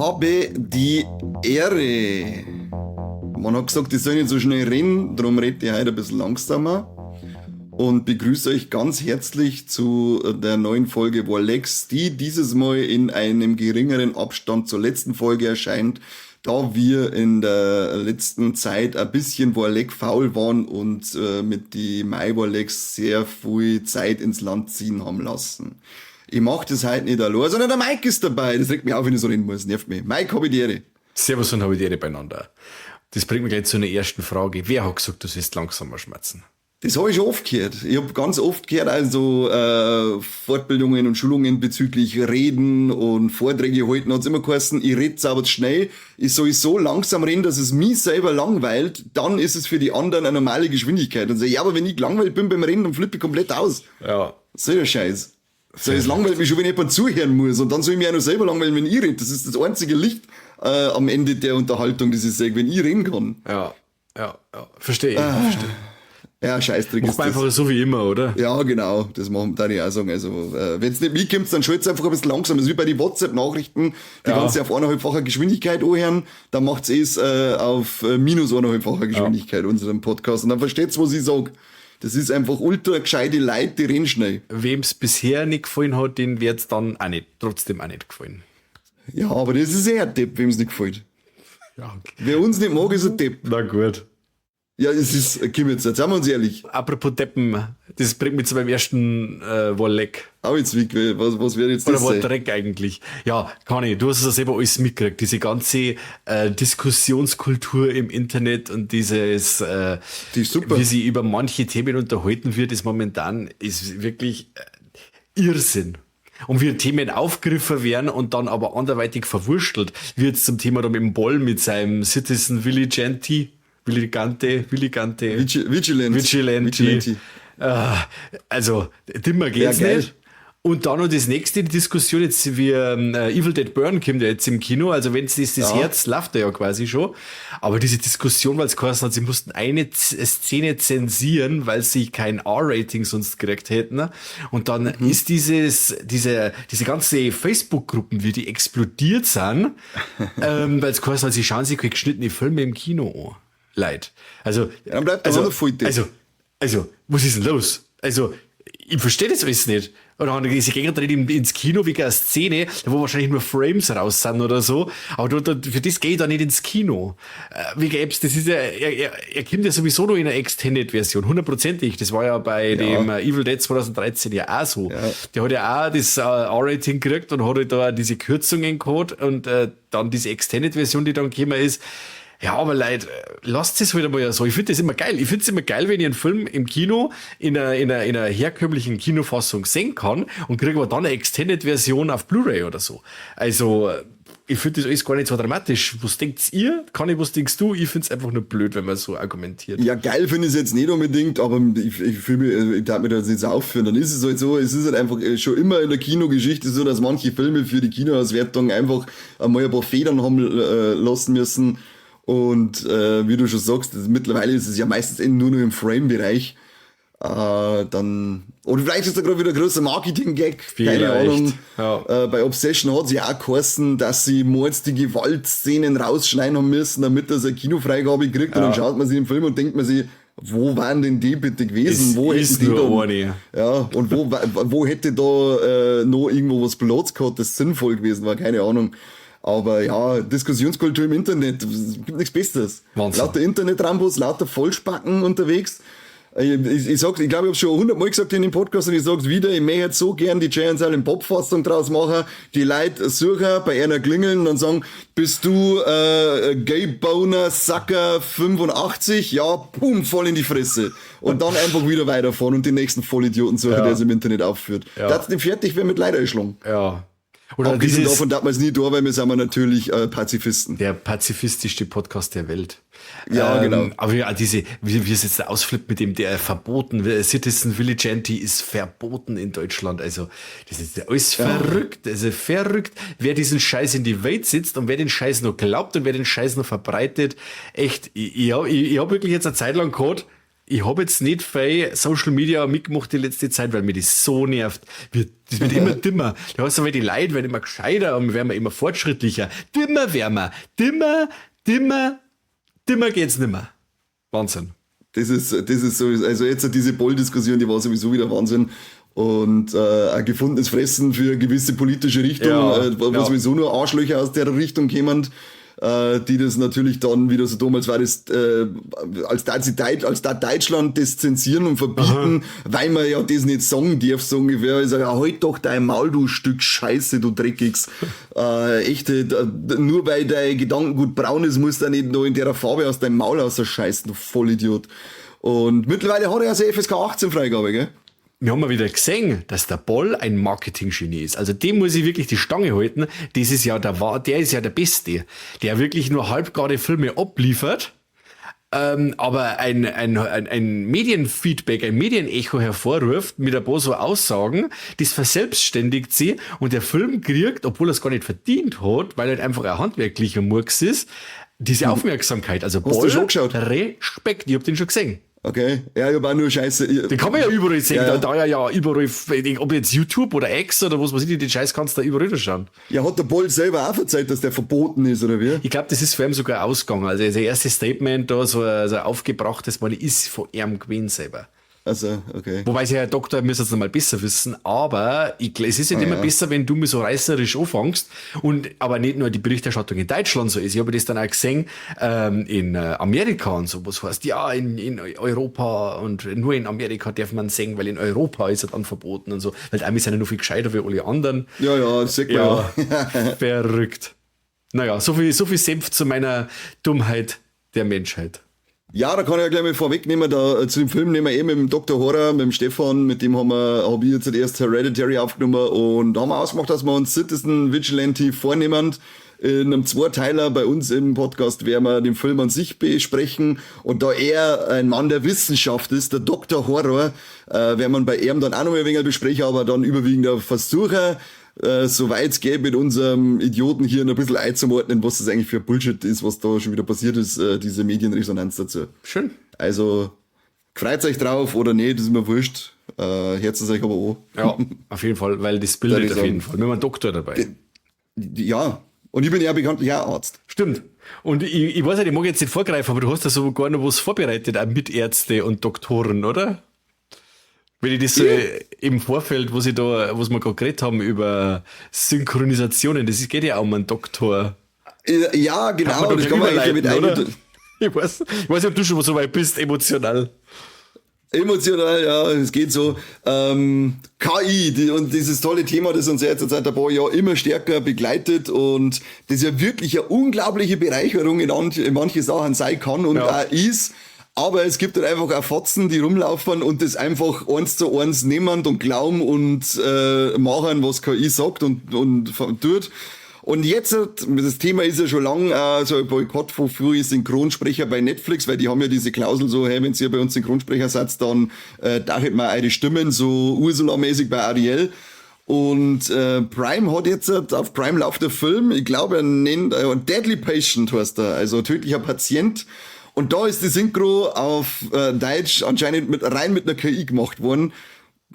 Habe die Ehre. Man hat gesagt, ich soll nicht so schnell reden, darum rede ich heute ein bisschen langsamer. Und begrüße euch ganz herzlich zu der neuen Folge Warlex, die dieses Mal in einem geringeren Abstand zur letzten Folge erscheint, da wir in der letzten Zeit ein bisschen Warleck faul waren und mit die Mai Warlecks sehr viel Zeit ins Land ziehen haben lassen. Ich mach das heute nicht allein, sondern der Mike ist dabei. Das regt mich auf, wenn ich so reden muss. Nervt mich. Mike, hab ich die Ehre. Servus und habe die Ehre beieinander. Das bringt mich gleich zu einer ersten Frage. Wer hat gesagt, du sollst langsamer schmatzen? Das habe ich schon oft gehört. Ich habe ganz oft gehört, also Fortbildungen und Schulungen bezüglich Reden und Vorträge halten, hat's immer geheißen, ich rede sauber schnell, ich soll so langsam reden, dass es mich selber langweilt, dann ist es für die anderen eine normale Geschwindigkeit. Und so, ja, aber wenn ich gelangweilt bin beim Reden, dann flippe ich komplett aus. Ja. So der Scheiß. So, es langweilt mich schon, wenn ich jemand zuhören muss. Und dann soll ich mich auch noch selber langweilen, wenn ich rede. Das ist das einzige Licht am Ende der Unterhaltung, das ich sehe, wenn ich reden kann. Ja. Verstehe ich. Verstehe. Ja, Scheißdreck Macht ist man das. einfach so wie immer, oder? Ja, genau. Das machen da ich auch sagen. Also, wenn's nicht mitkommt, dann schalt's einfach ein bisschen langsam. Das ist wie bei den WhatsApp-Nachrichten, die kannst du auf eineinhalbfacher Geschwindigkeit anhören, dann macht's es auf minus eineinhalbfacher Geschwindigkeit, unseren Podcast. Und dann versteht's, was ich sag. Das ist einfach ultra gescheite Leute, die reden schnell. Wem's bisher nicht gefallen hat, den wird's dann auch nicht, trotzdem auch nicht gefallen. Ja, aber das ist eher ein Depp, wem's nicht gefällt. Ja, okay. Wer uns nicht mag, ist ein Depp. Na gut. Ja, es ist, komm jetzt, jetzt sind wir uns ehrlich. Apropos Deppen, das bringt mich zu meinem ersten Warleck. Auch jetzt, wie, was wäre jetzt Oder das war sein? Dreck eigentlich? Ja, kann ich. Du hast es ja selber alles mitgekriegt. Diese ganze Diskussionskultur im Internet und dieses, Die ist super. wie sie über manche Themen unterhalten wird, ist momentan ist wirklich Irrsinn. Und wie Themen aufgegriffen werden und dann aber anderweitig verwurschtelt, wie jetzt zum Thema da mit dem Boll, mit seinem Citizen Vigilante, Vigilante, Vigilante. Vigilante. Vigilante. Vigilante. Also, dimmer geht's Ja, geil. nicht. Und dann noch das nächste, die Diskussion, jetzt wie Evil Dead Burn kommt ja jetzt im Kino, also wenn's das, das Herz läuft ja quasi schon. Aber diese Diskussion, weil's geheißen hat, sie mussten eine Szene zensieren, weil sie kein R-Rating sonst gekriegt hätten. Und dann ist diese ganze Facebook-Gruppen, wie die explodiert sind, weil's geheißen hat, sie schauen sich keine geschnittene Filme im Kino an. Leid. Also, Ja, dann bleibt der also, andere voll dick. also, also, was ist denn los? Also, ich verstehe das alles nicht. Und dann sie gehen dann ins Kino wegen einer Szene, wo wahrscheinlich nur Frames raus sind oder so. Aber für das gehe ich da nicht ins Kino. Wie gäb's, das ist ja, er kommt ja sowieso nur in einer Extended-Version, hundertprozentig. Das war ja bei dem Evil Dead 2013 ja auch so. Der hat ja auch das R-Rating gekriegt und hat halt da diese Kürzungen gehabt und dann diese Extended-Version, die dann gekommen ist. Ja, aber Leute, lasst es halt einmal so. Ich find das immer geil. Ich find's immer geil, wenn ich einen Film im Kino in einer herkömmlichen Kinofassung sehen kann und krieg aber dann eine Extended-Version auf Blu-ray oder so. Also, ich find das alles gar nicht so dramatisch. Was denkt ihr? Conny, was denkst du? Ich find's einfach nur blöd, wenn man so argumentiert. Ja, geil finde ich's jetzt nicht unbedingt, aber ich fühl mich, ich darf mir das nicht so aufführen. Dann ist es halt so, es ist halt einfach schon immer in der Kinogeschichte so, dass manche Filme für die Kinoauswertung einfach einmal ein paar Federn haben lassen müssen. Und wie du schon sagst, mittlerweile ist es ja meistens eh nur noch im Frame-Bereich. Dann, oder vielleicht ist da gerade wieder ein großer Marketing-Gag, keine Vielleicht, Ahnung. ja. Bei Obsession hat's ja auch geheißen, dass sie mords die Gewaltszenen rausschneiden haben müssen, damit das eine Kinofreigabe kriegt. Und dann schaut man sich den Film und denkt man sich, wo waren denn die bitte gewesen? Es Wo hätten ist die nur da eine. Ja, und wo hätte da noch irgendwo was Platz gehabt, das sinnvoll gewesen war, keine Ahnung. Aber ja, Diskussionskultur im Internet, es gibt nichts Besseres. Wahnsinn. Lauter Internet-Rambos, lauter Vollspacken unterwegs. Ich glaub, ich hab's schon 100-mal gesagt in dem Podcast und ich sag's wieder, ich möchte jetzt so gern die Jay and Silent Bob Fassung draus machen, die Leute suchen, bei einer klingeln und sagen, bist du Gay Boner Sucker 85? Ja, boom, voll in die Fresse. Und dann einfach wieder weiterfahren und den nächsten Vollidioten suchen, der es im Internet aufführt. Das nicht fertig wäre mit Leid einschlagen. Oder Abgesehen dieses davon darf man es nie tun, weil wir sind natürlich Pazifisten. Der pazifistischste Podcast der Welt. Ja, genau. Aber ja, diese, wie es jetzt ausflippt mit dem, der verboten, Citizen Vigilante ist verboten in Deutschland. Also, das ist ja alles verrückt. Also verrückt, wer diesen Scheiß in die Welt sitzt und wer den Scheiß noch glaubt und wer den Scheiß noch verbreitet. Echt, ich hab wirklich jetzt eine Zeit lang gehabt, Ich habe jetzt nicht viel Social Media mitgemacht die letzte Zeit, weil mir das so nervt. Das wird immer dümmer. Da hast du, weil die Leute werden immer gescheiter und werden immer fortschrittlicher. Dümmer werden wir. Dümmer, dümmer, dümmer geht's nimmer. Wahnsinn. Das ist so, also jetzt diese Boll-Diskussion, die war sowieso wieder Wahnsinn. Und ein gefundenes Fressen für gewisse politische Richtung, wo sowieso nur Arschlöcher aus der Richtung kämen, die das natürlich dann wieder so tun, als war das, als da Deutschland das zensieren und verbieten, weil man ja das nicht sagen darf, so ungefähr. Ich sage, ja, halt doch dein Maul, du Stück Scheiße, du Dreckigs. Echt, nur weil dein Gedankengut braun ist, musst du nicht noch in der Farbe aus deinem Maul raus scheißen, du Vollidiot. Und mittlerweile hat er also FSK 18 Freigabe, gell? Wir haben mal wieder gesehen, dass der Boll ein Marketing-Genie ist. Also dem muss ich wirklich die Stange halten. Das ist ja der, der ist ja der Beste, der wirklich nur halbgare Filme abliefert, aber ein Medienfeedback, ein Medienecho hervorruft mit ein paar so Aussagen, das verselbstständigt sie und der Film kriegt, obwohl er es gar nicht verdient hat, weil er halt einfach ein handwerklicher Murks ist, diese Aufmerksamkeit. Also Hast du Boll, schon geschaut? Respekt, ich hab den schon gesehen. Okay, ja, ich hab auch nur Scheiße. Den kann man ja überall sehen, Ja. Da ja überall, ob jetzt YouTube oder X oder was weiß ich, den Scheiß kannst du da überall schauen. Ja, hat der Boll selber auch verzeiht, dass der verboten ist, oder wie? Ich glaube, das ist für ihn sogar ausgegangen. Also das erste Statement da, so ein aufgebrachtes, meine, ist von ihm gewesen selber. Also, okay. Wobei sich Herr Doktor müsste es noch mal besser wissen, aber es ist nicht immer besser, wenn du mir so reißerisch anfängst und aber nicht nur die Berichterstattung in Deutschland so ist. Ich habe das dann auch gesehen in Amerika und so, was heißt, ja, in Europa und nur in Amerika darf man singen, weil in Europa ist er dann verboten und so, weil die Amis sind ja noch viel gescheiter wie alle anderen. Ja, das sieht man ja. Ja, verrückt. Naja, so viel Senf zu meiner Dummheit der Menschheit. Ja, da kann ich ja gleich mal vorwegnehmen, da, zu dem Film nehmen wir eh mit dem Dr. Horror, mit dem Stefan, mit dem hab ich jetzt erst Hereditary aufgenommen und da haben wir ausgemacht, dass wir uns Citizen Vigilante vornehmen. In einem Zweiteiler bei uns im Podcast werden wir den Film an sich besprechen und da er ein Mann der Wissenschaft ist, der Dr. Horror, werden wir bei ihm dann auch noch ein wenig besprechen, aber dann überwiegend versuchen, soweit es geht, mit unserem Idioten hier noch ein bisschen einzuordnen, was das eigentlich für Bullshit ist, was da schon wieder passiert ist, diese Medienresonanz dazu. Schön. Also, freut euch drauf oder nicht, das ist mir wurscht. Hört es euch aber an. Ja, auf jeden Fall, weil das bildet ich auf sagen. jeden Fall. Wir haben einen Doktor dabei. Ja, und ich bin ja bekanntlich auch Arzt. Stimmt. Und ich weiß nicht, ich mag jetzt nicht vorgreifen, aber du hast da sogar noch was vorbereitet, auch mit Ärzte und Doktoren, oder? Wenn ich das so im Vorfeld, was wir gerade geredet haben über Synchronisationen, das geht ja auch um einen Doktor. Ja, Kann genau, man doch das kann man eigentlich mit überleiten, oder? ein. Ich weiß nicht, ob du schon so weit bist, emotional. Emotional, ja, es geht so. KI und dieses tolle Thema, das uns ja jetzt seit ein paar Jahren immer stärker begleitet und das ja wirklich eine unglaubliche Bereicherung in manche Sachen sein kann und auch ist. Aber es gibt halt einfach auch Fotzen, die rumlaufen und das einfach eins zu eins nehmen und glauben und machen, was KI sagt und tut. Und jetzt, das Thema ist ja schon lang so ein Boykott von frühe Synchronsprecher bei Netflix, weil die haben ja diese Klausel so, hey, wenn ihr bei uns Synchronsprecher seid, dann darf mal eure Stimmen, so Ursula-mäßig bei Ariel. Und Prime hat jetzt, auf Prime läuft der Film, ich glaube, er nennt, Deadly Patient heißt er, also tödlicher Patient. Und da ist die Synchro auf Deutsch anscheinend rein mit einer KI gemacht worden.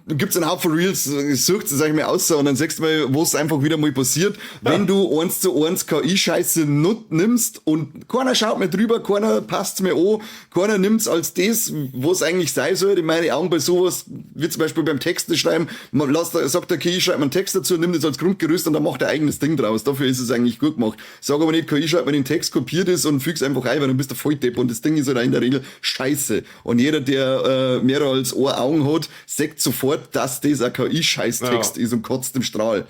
Gibt's einen Haufen Reels, sucht es euch mal aus und dann siehst du mal, was einfach wieder mal passiert, wenn du eins zu eins KI-Scheiße nimmst und keiner schaut mehr drüber, keiner passt's mehr an, keiner nimmt's als das, was eigentlich sein soll. In meinen Augen bei sowas, wie zum Beispiel beim Texte schreiben, man lässt, sagt der KI, schreibt man einen Text dazu, nimmt es als Grundgerüst und dann macht er eigenes Ding draus. Dafür ist es eigentlich gut gemacht. Sag aber nicht, KI schreibt man den Text, kopiert es und füg's einfach ein, weil dann bist du Volldepp und das Ding ist halt in der Regel scheiße. Und jeder, der mehr als ein Augen hat, sagt sofort, dass das ein KI-Scheißtext ist und kotzt im Strahl.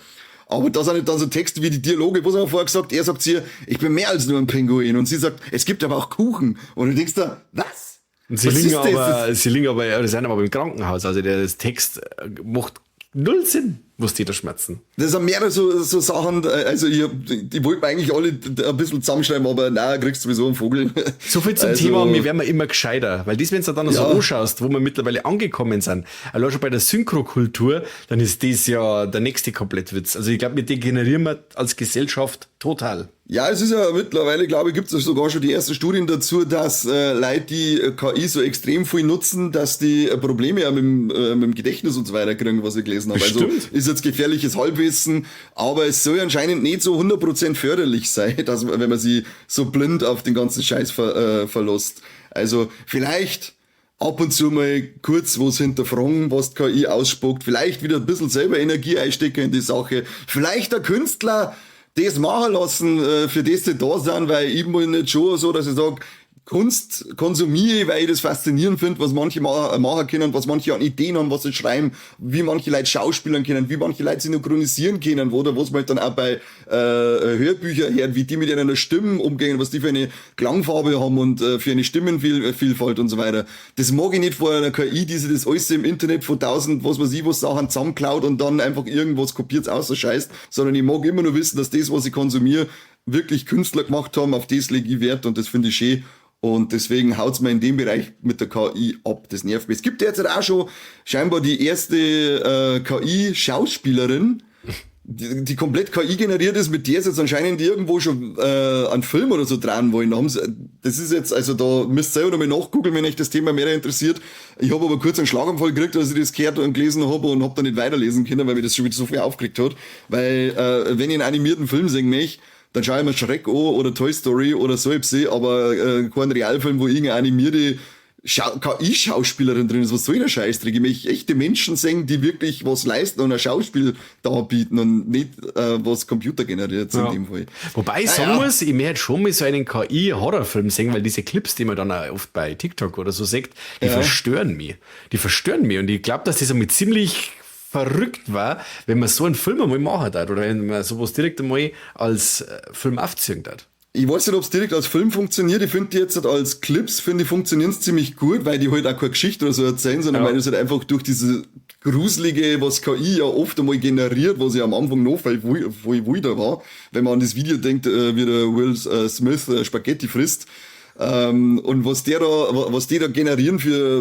Aber das sind nicht dann so Texte wie die Dialoge, was haben wir vorher gesagt? Er sagt zu ihr, ich bin mehr als nur ein Pinguin. Und sie sagt, es gibt aber auch Kuchen. Und du denkst da, was? Und sie Was liegen ist das? aber, sie liegen aber, oder sind aber im Krankenhaus. Also der Text macht null Sinn, was die da schmerzen. Das sind mehrere so Sachen, also ich, die wollten wir eigentlich alle ein bisschen zusammenschreiben, aber nein, kriegst sowieso einen Vogel. So viel zum Also, Thema, wir werden immer gescheiter. Weil das, wenn du dann so anschaust, wo wir mittlerweile angekommen sind, allein schon bei der Synchrokultur, dann ist das ja der nächste Komplettwitz. Also ich glaube, wir degenerieren wir als Gesellschaft total. Ja, es ist ja mittlerweile, glaube ich, gibt es sogar schon die ersten Studien dazu, dass Leute, die KI so extrem viel nutzen, dass die Probleme ja mit dem Gedächtnis und so weiter kriegen, was ich gelesen habe. Also ist jetzt gefährliches Halbwissen, aber es soll anscheinend nicht so 100% förderlich sein, dass, wenn man sich so blind auf den ganzen Scheiß verlässt. Also vielleicht ab und zu mal kurz was hinterfragen, was die KI ausspuckt, vielleicht wieder ein bisschen selber Energie einstecken in die Sache, vielleicht der Künstler das machen lassen, für das sie da sind, weil ich bin nicht schon so, dass ich sage, Kunst konsumiere ich, weil ich das faszinierend finde, was manche machen können, was manche an Ideen haben, was sie schreiben, wie manche Leute schauspielern können, wie manche Leute synchronisieren können, oder was man halt dann auch bei Hörbüchern hört, wie die mit einer Stimme umgehen, was die für eine Klangfarbe haben und für eine Stimmenvielfalt und so weiter. Das mag ich nicht vor einer KI, die sich das alles im Internet von 1000, was weiß ich, was Sachen zusammenklaut und dann einfach irgendwas kopiert außerscheißt, sondern ich mag immer nur wissen, dass das, was ich konsumiere, wirklich Künstler gemacht haben, auf das lege ich Wert und das finde ich schön. Und deswegen haut's mir in dem Bereich mit der KI ab. Das nervt mich. Es gibt jetzt auch schon scheinbar die erste KI-Schauspielerin, die komplett KI generiert ist, mit der sie jetzt anscheinend irgendwo schon einen Film oder so dran wollen. Da haben sie, das ist jetzt, also da müsst ihr selber nochmal nachgoogeln, wenn euch das Thema mehr interessiert. Ich habe aber kurz einen Schlaganfall gekriegt, als ich das gehört und gelesen habe und hab da nicht weiterlesen können, weil mich das schon wieder so viel aufgeregt hat. Weil wenn ich einen animierten Film sehen möchte, dann schaue ich mir Shrek an oder Toy Story oder so etwas, aber kein Realfilm, wo irgendeine animierte KI-Schauspielerin drin ist. Was soll der Scheißdreck? Ich möchte echte Menschen sehen, die wirklich was leisten und ein Schauspiel darbieten und nicht was computergeneriert ja. In dem Fall. Wobei ich sagen muss, ich möchte schon mal so einen KI-Horrorfilm sehen, weil diese Clips, die man dann auch oft bei TikTok oder so sieht, die verstören mich. Die verstören mich und ich glaube, dass das einmal ziemlich verrückt war, wenn man so einen Film einmal machen hat oder wenn man sowas direkt einmal als Film aufziehen hat. Ich weiß nicht, ob es direkt als Film funktioniert. Ich finde die jetzt halt als Clips, finde ich, funktionieren es ziemlich gut, weil die halt auch keine Geschichte oder so erzählen, sondern weil das halt einfach durch diese gruselige, was KI ja oft einmal generiert, was ja am Anfang noch viel wilder war, wenn man an das Video denkt, wie der Will Smith Spaghetti frisst. Und was die da generieren für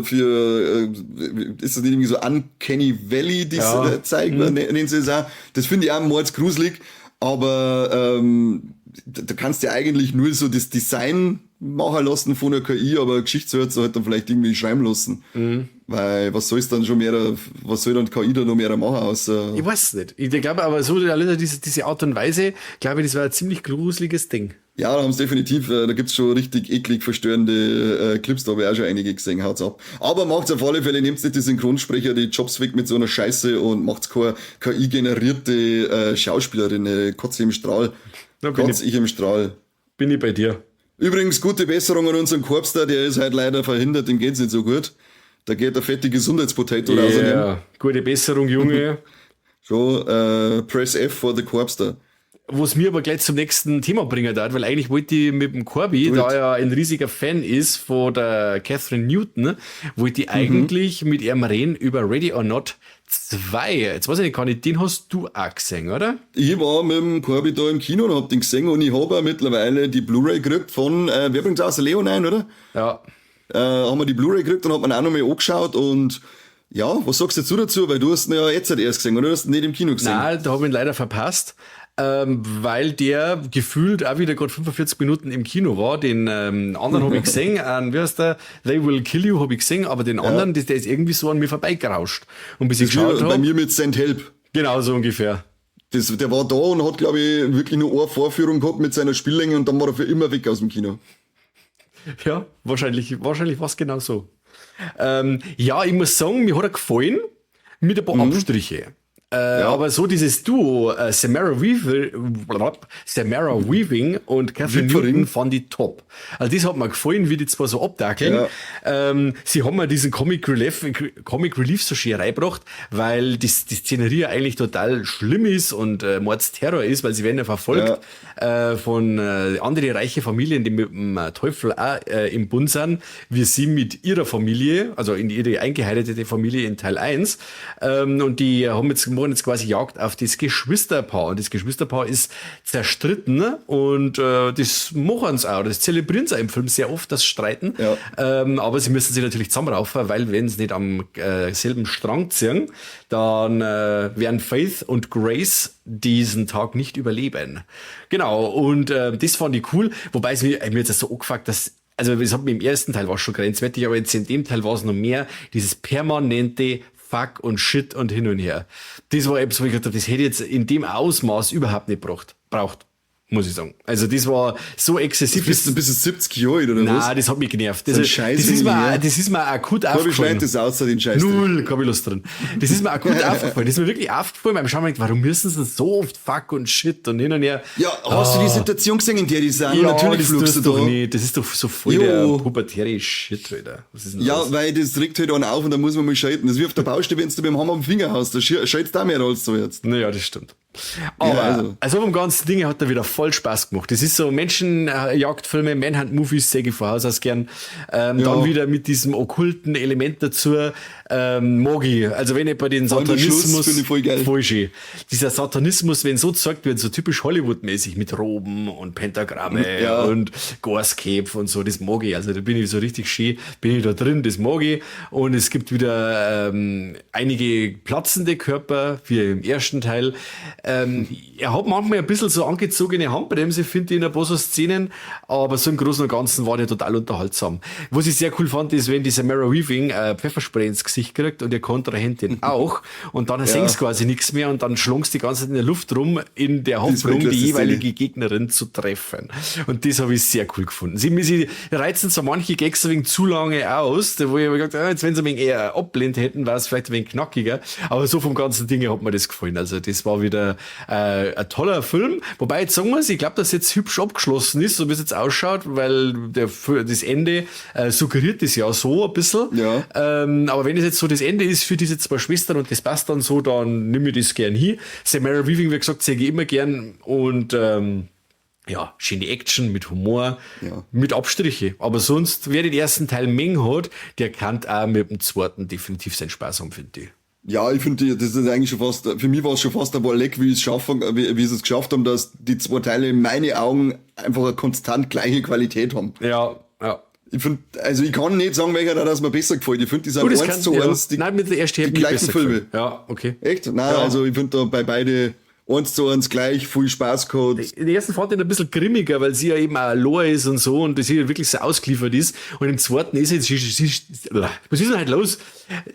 ist das nicht irgendwie so Uncanny Valley, die sie zeigen, nennen sie es auch. Das finde ich auch mordsgruselig, aber da kannst du ja eigentlich nur so das Design machen lassen von der KI, aber Geschichte sollst du halt dann vielleicht irgendwie schreiben lassen. Mhm. Weil was soll's dann schon mehr, was soll dann KI da noch mehr machen? Außer ich weiß nicht. Ich glaube aber so diese Art und Weise, glaube ich, das war ein ziemlich gruseliges Ding. Ja, da haben sie definitiv, da gibt's schon richtig eklig verstörende Clips, da habe ich auch schon einige gesehen, haut's ab. Aber macht's auf alle Fälle, nehmt nicht die Synchronsprecher, die Jobs weg mit so einer Scheiße und macht's keine KI-generierte Schauspielerin, Kotze im Strahl. Kotze ich im Strahl. Bin ich bei dir. Übrigens, gute Besserung an unseren Korpster, der ist halt leider verhindert, dem geht's nicht so gut. Da geht der fette Gesundheitspotato raus. Ja, gute Besserung, Junge. So, Press F for the Korpster. Was mir aber gleich zum nächsten Thema bringen darf, weil eigentlich wollte ich mit dem Corby, da er ein riesiger Fan ist von der Kathryn Newton, wollte ich eigentlich mit ihm reden über Ready or Not 2. Jetzt weiß ich nicht, Conny, den hast du auch gesehen, oder? Ich war mit dem Corby da im Kino und hab den gesehen und ich habe auch mittlerweile die Blu-ray gekriegt von, wer bringt's aus? Leon ein, oder? Ja. Haben wir die Blu-ray gekriegt und hat man auch nochmal angeschaut und ja, was sagst du dazu? Weil du hast ihn ja jetzt halt erst gesehen, oder? Du hast ihn nicht im Kino gesehen. Nein, da hab ich ihn leider verpasst. Weil der gefühlt auch wieder gerade 45 Minuten im Kino war. Den anderen habe ich gesehen, wie heißt der? They Will Kill You habe ich gesehen, aber den anderen, der ist irgendwie so an mir vorbeigerauscht. Und bis ich geschaut habe. Bei mir mit Send Help. Genau so ungefähr. Der war da und hat, glaube ich, wirklich nur eine Vorführung gehabt mit seiner Spiellänge und dann war er für immer weg aus dem Kino. Ja, wahrscheinlich war es genau so. Ja, ich muss sagen, mir hat er gefallen, mit ein paar Abstriche. Aber so dieses Duo, Samara Weaving und Kathryn Newton fand ich top. Also das hat mir gefallen, wie die zwar so abdackeln. Ja. Sie haben mir diesen Comic Relief so schön reingebracht, weil die Szenerie eigentlich total schlimm ist und Mordsterror ist, weil sie werden ja verfolgt von anderen reichen Familien, die mit dem Teufel auch im Bund sind, wie sie mit ihrer Familie, also in ihre eingeheiratete Familie in Teil 1. Und die haben jetzt machen jetzt quasi Jagd auf das Geschwisterpaar. Und das Geschwisterpaar ist zerstritten und das machen sie auch, das zelebrieren sie auch im Film sehr oft, das Streiten. Ja. Aber sie müssen sich natürlich zusammenraufen, weil wenn sie nicht am selben Strang ziehen, dann werden Faith und Grace diesen Tag nicht überleben. Genau, und das fand ich cool, wobei es mir jetzt so angefuckt, dass, also es hat mir im ersten Teil war schon grenzwertig, aber jetzt in dem Teil war es noch mehr, dieses permanente Fuck und Shit und hin und her. Das war etwas, wo ich gedacht habe, das hätte ich jetzt in dem Ausmaß überhaupt nicht braucht, muss ich sagen. Also das war so exzessiv. Bist du 70 Jahre alt, oder Nein, was? Das hat mich genervt. So ein Scheiß irgendwie, Das ist mir akut Kobi aufgefallen. schneidet das aus, den Scheiß. Null, keine Lust drin. Das ist mir akut aufgefallen. Das ist mir wirklich aufgefallen. Beim Schauen, warum müssen sie so oft Fuck und Shit und hin und her? Ja, hast du die Situation gesehen, in der die sind? Ja, natürlich das flugst du tust du da. doch nicht. Das ist doch so voll Jo. der pubertäre Shit, Alter. Was ist denn Ja, los? weil das regt halt einen auf und da muss man mal schalten. Das ist wie auf der Baustelle, wenn du mit dem Hammer am Finger haust, da schaltest du auch mehr als so jetzt. Naja, das stimmt. Aber Ja, also. also vom ganzen Ding hat er wieder voll Spaß gemacht. Das ist so Menschenjagdfilme, Manhunt-Movies, sehe ich von Haus aus gern. Dann wieder mit diesem okkulten Element dazu. Mag ich. Also wenn ich bei den allem der Schluss Satanismus... finde ich voll geil. Voll schön. Dieser Satanismus, wenn so gezeigt wird, so typisch Hollywood-mäßig mit Roben und Pentagramme und Gaskäpf und so, das mag ich. Also da bin ich so richtig schön, bin ich da drin, das mag ich. Und es gibt wieder einige platzende Körper, wie im ersten Teil. Er hat manchmal ein bisschen so angezogene Handbremse, finde ich, in ein paar so Szenen, aber so im Großen und Ganzen war der total unterhaltsam. Was ich sehr cool fand, ist, wenn die Samara Weaving Pfefferspray ins Gesicht kriegt und ihr Kontrahentin auch und dann sehen sie quasi nichts mehr und dann schlungen sie die ganze Zeit in der Luft rum, in der Hoffnung, die jeweilige Gegnerin zu treffen. Und das habe ich sehr cool gefunden. Sie reizen zwar manche Gags ein wenig zu lange aus, da wo ich mir gedacht habe, jetzt wenn sie ein wenig eher abblend hätten, war es vielleicht ein wenig knackiger, aber so vom ganzen Ding her hat mir das gefallen. Also das war wieder ein toller Film, wobei jetzt sagen muss, ich glaube, dass jetzt hübsch abgeschlossen ist, so wie es jetzt ausschaut, weil das Ende suggeriert das ja so ein bisschen. Ja. Aber wenn es jetzt so das Ende ist für diese zwei Schwestern und das passt dann so, dann nehme ich das gern hin. Samara Weaving, wie gesagt, sehe ich immer gern und ja, schöne Action mit Humor, mit Abstriche. Aber sonst, wer den ersten Teil mengen hat, der kann auch mit dem zweiten definitiv seinen Spaß haben, finde ich. Ja, ich finde, das ist eigentlich schon fast, für mich war es schon fast ein paar Leck, wie sie es geschafft haben, dass die zwei Teile in meinen Augen einfach eine konstant gleiche Qualität haben. Ja, ja. Ich finde, also ich kann nicht sagen, welcher da das mir besser gefällt. Ich finde, die sind Gut, das eins kann, zu eins die, Nein, mit der ersten die gleichen Filme. Gefallen. Ja, okay. Echt? Nein, ja. Also ich finde da bei beide 1:1 gleich, viel Spaß gehabt. Den ersten fand ich ein bisschen grimmiger, weil sie ja eben auch allein ist und so und sie wirklich so ausgeliefert ist. Und im zweiten ist jetzt, was ist denn halt los?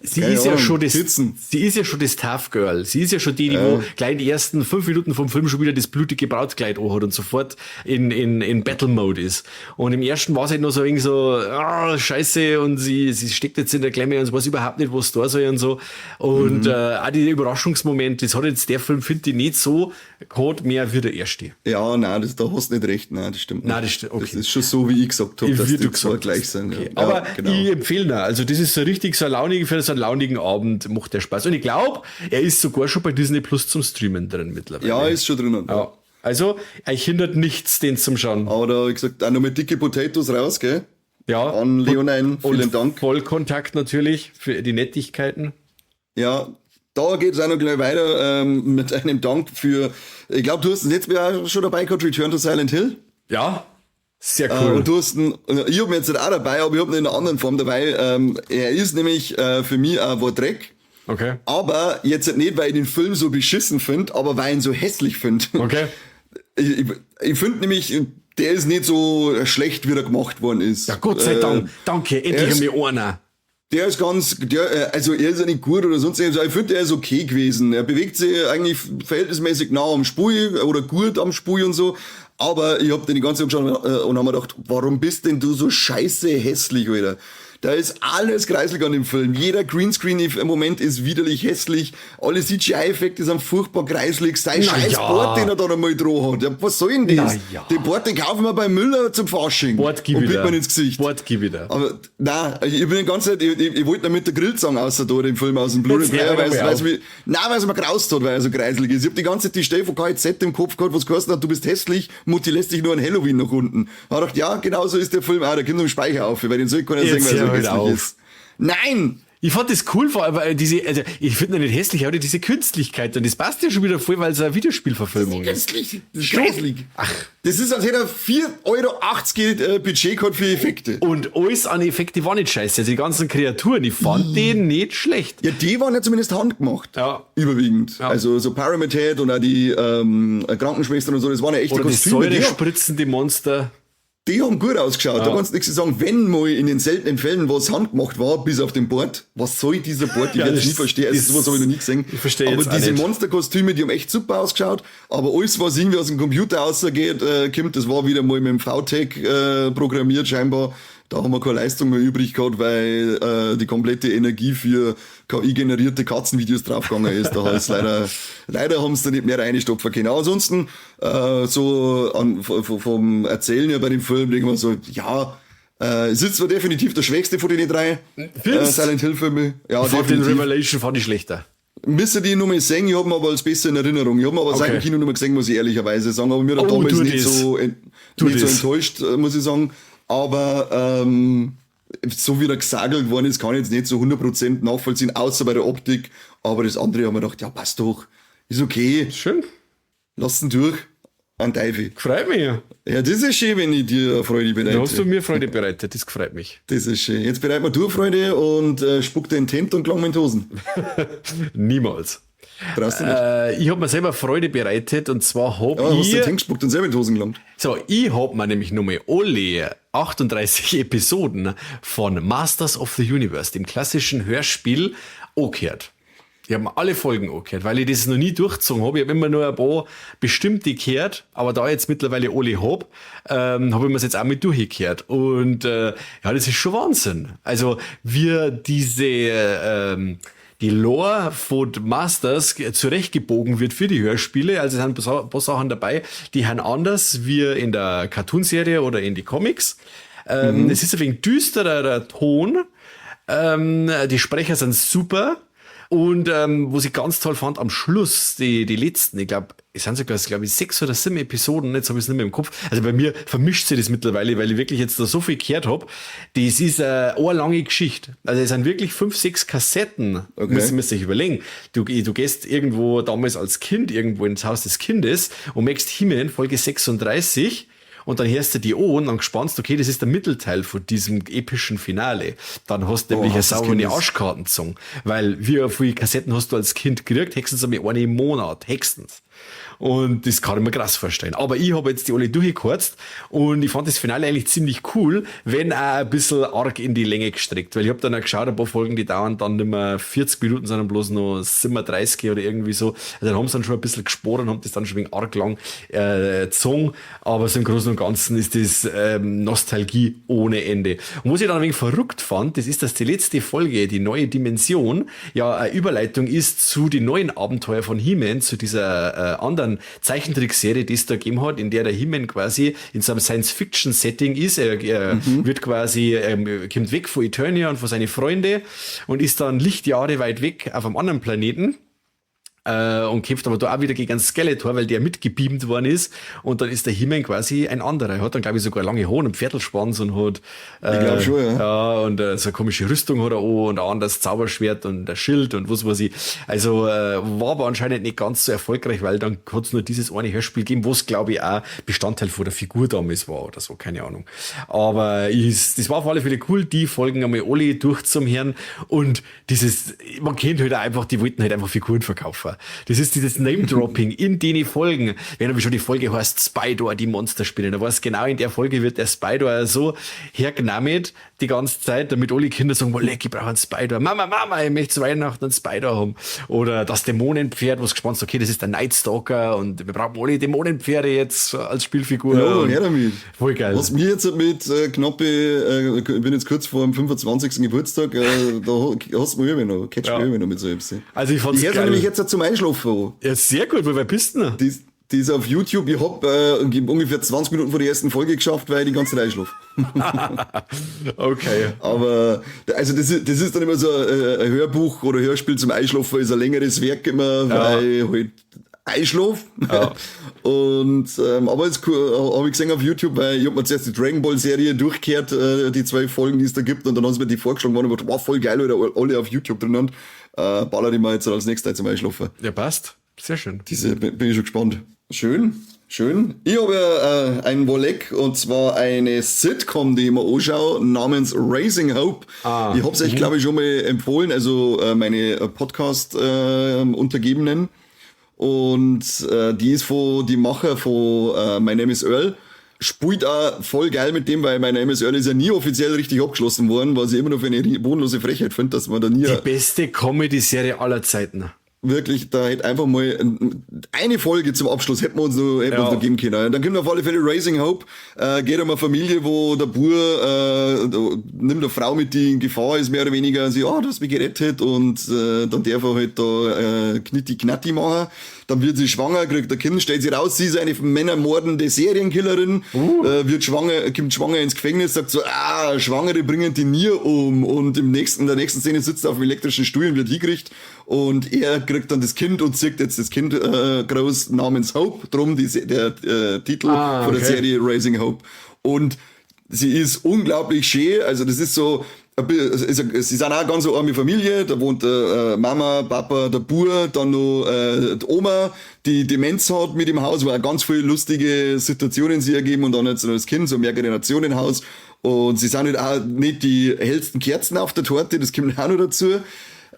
Sie Keine ist ja Ahnung, schon das, Sitzen. sie ist ja schon das Tough Girl. Sie ist ja schon die, die wo gleich die ersten 5 Minuten vom Film schon wieder das blutige Brautkleid anhat und sofort in Battle Mode ist. Und im ersten war es halt nur so irgendwie so, scheiße, und sie steckt jetzt in der Klemme und weiß überhaupt nicht, was da soll und so. Und auch die Überraschungsmomente, das hat jetzt der Film, finde ich, nicht so gehabt, mehr wie der erste. Ja, nein, das, da hast du nicht recht. Nein, das stimmt nicht. Nein, das stimmt. Okay. Das ist schon so, wie ich gesagt habe, dass wie die du zwei gesagt gleich hast. sind. Okay. Ja. Aber ja, genau. ich empfehle ihn. Also das ist so richtig so ein launiger, für so einen launigen Abend macht der Spaß. Und ich glaube, er ist sogar schon bei Disney Plus zum Streamen drin mittlerweile. Ja, ist schon drinnen. Ja. Also, euch hindert nichts, den zum Schauen. Aber da, wie gesagt, auch noch mit dicke Potatoes raus, gell? Ja. An Leonine, vielen Und Dank. Vollkontakt natürlich für die Nettigkeiten. Ja, da geht's auch noch gleich weiter mit einem Dank für, ich glaube, du hast ihn jetzt auch schon dabei gehabt, Return to Silent Hill. Ja, sehr cool. Und du hast ihn, ich hab ihn jetzt nicht auch dabei, aber ich hab ihn in einer anderen Form dabei. Er ist nämlich für mich ein Dreck. Okay. Aber jetzt nicht, weil ich den Film so beschissen finde, aber weil ich ihn so hässlich finde. Okay. Ich finde nämlich, der ist nicht so schlecht, wie er gemacht worden ist. Ja, Gott sei Dank. Danke, endlich haben wir einer. Der ist ganz, also er ist ja nicht gut oder sonst irgendwas. Ich finde, er ist okay gewesen. Er bewegt sich eigentlich verhältnismäßig nah am Spui oder gut am Spui und so. Aber ich hab den die ganze Zeit geschaut und hab mir gedacht, warum bist denn du so scheiße hässlich, Alter? Da ist alles kreislig an dem Film. Jeder Greenscreen im Moment ist widerlich hässlich. Alle CGI-Effekte sind furchtbar kreislig. Sein scheiß Bord, den er da nochmal dran hat. Ja, was soll denn das? Ja. Den Bord, den kaufen wir bei Müller zum Fasching. Bord gib und wieder. man ins Gesicht. Bord gib wieder. Aber nein, ich bin die ganze Zeit, ich wollte noch mit der Grillzange außer da, den Film aus dem Blu-ray-Player, weil es mir graust hat, weil er so kreislig ist. Ich hab die ganze Zeit die Stelle von KZ im Kopf gehabt, was geheißen hat, du bist hässlich, Mutti lässt dich nur an Halloween nach unten. Da hab ich gedacht, ja, genau so ist der Film auch, der kommt im Speicher auf, weil den soll ich keiner sehen, weil er so hässlich ist. Nein! Ich fand das cool, vor allem, weil diese, also ich finde nicht hässlich, aber diese Künstlichkeit, und das passt ja schon wieder voll, weil es eine Videospielverfilmung ist. Künstlich, das ist grauslig. Ach. Das ist, als hätte er 4,80 Euro Budget gehabt für Effekte. Und alles an Effekte war nicht scheiße. Also die ganzen Kreaturen, ich fand die nicht schlecht. Ja, die waren ja zumindest handgemacht. Ja. Überwiegend. Ja. Also so Pyramid Head und auch die Krankenschwestern und so, das waren ja echte Oder die Kostüme. Säure spritzende Monster. Die haben gut ausgeschaut. Da kannst du nichts sagen, wenn mal in den seltenen Fällen was handgemacht war, bis auf den Bord. Was soll dieser Bord? Ich Ja, werde es das nie verstehen. Also, ist- sowas habe ich noch nie gesehen. Ich verstehe Aber jetzt auch diese nicht. Monsterkostüme, die haben echt super ausgeschaut. Aber alles, was irgendwie aus dem Computer rausgeht, kommt, das war wieder mal mit dem VTech programmiert scheinbar. Da haben wir keine Leistung mehr übrig gehabt, weil die komplette Energie für KI-generierte Katzenvideos draufgegangen ist. Da ist leider haben sie da nicht mehr reinstopfen können. Aber ansonsten, so vom Erzählen her bei dem Film, denke ich mir so, ja, es ist zwar definitiv der schwächste von den drei Findest? Silent Hill Filme. Ja, Ich fand den definitiv. Revelation fand ich schlechter. Müsste die nur mal sehen, ich hab ihn aber als besser in Erinnerung. Ich hab ihn aber seit dem Okay. Kino nicht mehr gesehen, muss ich ehrlicherweise sagen. Aber mir hat Oh, damals tu nicht das. so, Tu nicht so das. enttäuscht, muss ich sagen. Aber so wie er gesagelt worden ist, kann ich jetzt nicht so 100% nachvollziehen, außer bei der Optik. Aber das andere haben wir gedacht, ja, passt doch, ist okay, Schön. lass ihn durch. An Teufel. Freut mich. Ja, das ist schön, wenn ich dir Freude Da hast du bereite. mir Freude bereitet, das freut mich. Das ist schön. Jetzt bereit mir du Freude und spuck dir in den Hemd und klang mir in die Hosen. Niemals. Brauchst du nicht. Ich hab mir selber Freude bereitet und zwar hab Ja, hast du ich. den Hemd gespuckt und selber in die Hosen gelangt. So, ich hab mir nämlich nochmal alle 38 Episoden von Masters of the Universe, dem klassischen Hörspiel, angehört. Ich hab mir alle Folgen angehört, weil ich das noch nie durchgezogen hab. Ich hab immer nur ein paar bestimmte gehört, aber da ich jetzt mittlerweile alle hab, hab ich mir's jetzt auch mit durchgehört. Und ja, das ist schon Wahnsinn. Also, wir diese die Lore von Masters zurechtgebogen wird für die Hörspiele. Also es sind ein paar Sachen dabei, die haben anders wie in der Cartoon-Serie oder in die Comics. Es ist ein wenig düsterer Ton. Die Sprecher sind super. Und was ich ganz toll fand, am Schluss, die letzten, ich glaub, es sind sogar, glaub ich, 6 oder 7 Episoden, jetzt hab ich's nicht mehr im Kopf. Also bei mir vermischt sich das mittlerweile, weil ich wirklich jetzt da so viel gehört hab. Das ist eine lange Geschichte. Also es sind wirklich 5, 6 Kassetten. Okay. Müssen wir sich überlegen. Du gehst irgendwo damals als Kind irgendwo ins Haus des Kindes und merkst He-Man, Folge 36, und dann hörst du die an und dann gespannst, okay, das ist der Mittelteil von diesem epischen Finale. Dann hast du Oh, nämlich eine Haus des saubere Kindes. Arschkarten gezogen. Weil wie viele Kassetten hast du als Kind gekriegt? Höchstens einmal eine im Monat. Höchstens. Und das kann ich mir krass vorstellen. Aber ich habe jetzt die alle durchgekürzt und ich fand das Finale eigentlich ziemlich cool, wenn auch ein bisschen arg in die Länge gestreckt. Weil ich hab dann auch geschaut, ein paar Folgen, die dauern dann nicht mehr 40 Minuten, sondern bloß noch 37 oder irgendwie so. Also dann haben sie dann schon ein bisschen gespart und haben das dann schon wegen arg lang gezogen. Aber so im Großen und Ganzen ist das Nostalgie ohne Ende. Und was ich dann ein wenig verrückt fand, das ist, dass die letzte Folge, die neue Dimension, ja eine Überleitung ist zu den neuen Abenteuer von He-Man, zu dieser anderen Zeichentrickserie, die es da gegeben hat, in der der He-Man quasi in so einem Science-Fiction-Setting ist. Er wird quasi, kommt weg von Eternia und von seinen Freunden und ist dann Lichtjahre weit weg auf einem anderen Planeten. Und kämpft aber da auch wieder gegen einen Skeletor, weil der mitgebeamt worden ist. Und dann ist der He-Man quasi ein anderer. Er hat dann, glaub ich, sogar lange Haare und Pferdelschwanz und hat, Ich glaub schon, ja. Ja, und so eine komische Rüstung hat er auch und ein anderes Zauberschwert und ein Schild und was weiß ich. Also war aber anscheinend nicht ganz so erfolgreich, weil dann hat's nur dieses eine Hörspiel gegeben, was, glaub ich, auch Bestandteil von der Figur damals war oder so, keine Ahnung. Aber das war auf alle Fälle cool, die Folgen einmal alle durch zum Herrn. Und dieses, man kennt halt auch einfach, die wollten halt einfach Figuren verkaufen. Das ist dieses Name-Dropping in den Folgen. Wenn aber schon die Folge heißt Spydor, die Monsterspinne, da weiß genau, in der Folge wird der Spydor so hergenommen die ganze Zeit, damit alle Kinder sagen, boah, leck, ich brauche einen Spydor. Mama, Mama, ich möchte zu Weihnachten einen Spydor haben. Oder das Dämonenpferd, was gespannt ist, okay, das ist der Night Stalker und wir brauchen alle Dämonenpferde jetzt als Spielfigur. Ja, Und her damit. Voll geil. Was mir jetzt mit knappe, ich bin jetzt kurz vor dem 25. Geburtstag, da hast du mich immer noch, catch mich immer noch mit so etwas. Also ich fand's Ich hör's geil. nämlich jetzt zum Einschlafen an. Ja, sehr gut, wo bist du denn? Die ist auf YouTube. Ich hab ungefähr 20 Minuten vor der ersten Folge geschafft, weil ich die ganze Zeit einschlafe. Okay. Aber also das ist dann immer so ein Hörbuch oder Hörspiel zum Einschlafen, ist ein längeres Werk immer, weil halt Einschlaf. Ja. Und aber jetzt habe ich gesehen auf YouTube, weil ich hab mir zuerst die Dragon Ball Serie durchgehört, die 2 Folgen, die es da gibt, und dann haben sie mir die vorgeschlagen worden und war voll geil, oder alle auf YouTube drin und baller die mal jetzt als nächstes zum Einschlafen. Ja, passt. Sehr schön. Diese bin ich schon gespannt. Schön, schön. Ich habe ja einen Wolleck, und zwar eine Sitcom, die ich mir anschaue, namens Raising Hope. Ich hab's euch, glaub ich, schon mal empfohlen, also meine Podcast-Untergebenen. Und die ist von die Macher von My Name is Earl. Spielt auch voll geil mit dem, weil My Name is Earl ist ja nie offiziell richtig abgeschlossen worden, was ich immer noch für eine bodenlose Frechheit finde, dass man da nie... Die beste Comedy-Serie aller Zeiten. Wirklich, da hätte einfach mal eine Folge zum Abschluss hätten wir uns noch, hätten wir uns noch geben können. Dann kommt auf alle Fälle Raising Hope. Geht um eine Familie, wo der Bub nimmt eine Frau mit, die in Gefahr ist, mehr oder weniger, und sie, oh, du hast mich gerettet, und dann darf er halt da Knitti Knatti machen. Dann wird sie schwanger, kriegt ein Kind, stellt sie raus, sie ist eine männermordende Serienkillerin, wird schwanger, kommt schwanger ins Gefängnis, sagt so, ah, Schwangere bringen die nie um, und in der nächsten Szene sitzt er auf dem elektrischen Stuhl und wird hingerichtet, und er kriegt dann das Kind und zieht jetzt das Kind groß namens Hope, drum der Titel von der Serie Raising Hope. Und sie ist unglaublich schön, also das ist so, ein es ist eine, sie sind auch ganz so arme Familie, da wohnt Mama, Papa, der Bub, dann noch die Oma, die Demenz hat mit im Haus, wo auch ganz viele lustige Situationen sich ergeben, und dann jetzt noch das Kind, so mehr Generationenhaus. Und sie sind halt auch nicht die hellsten Kerzen auf der Torte, das kommt auch noch dazu.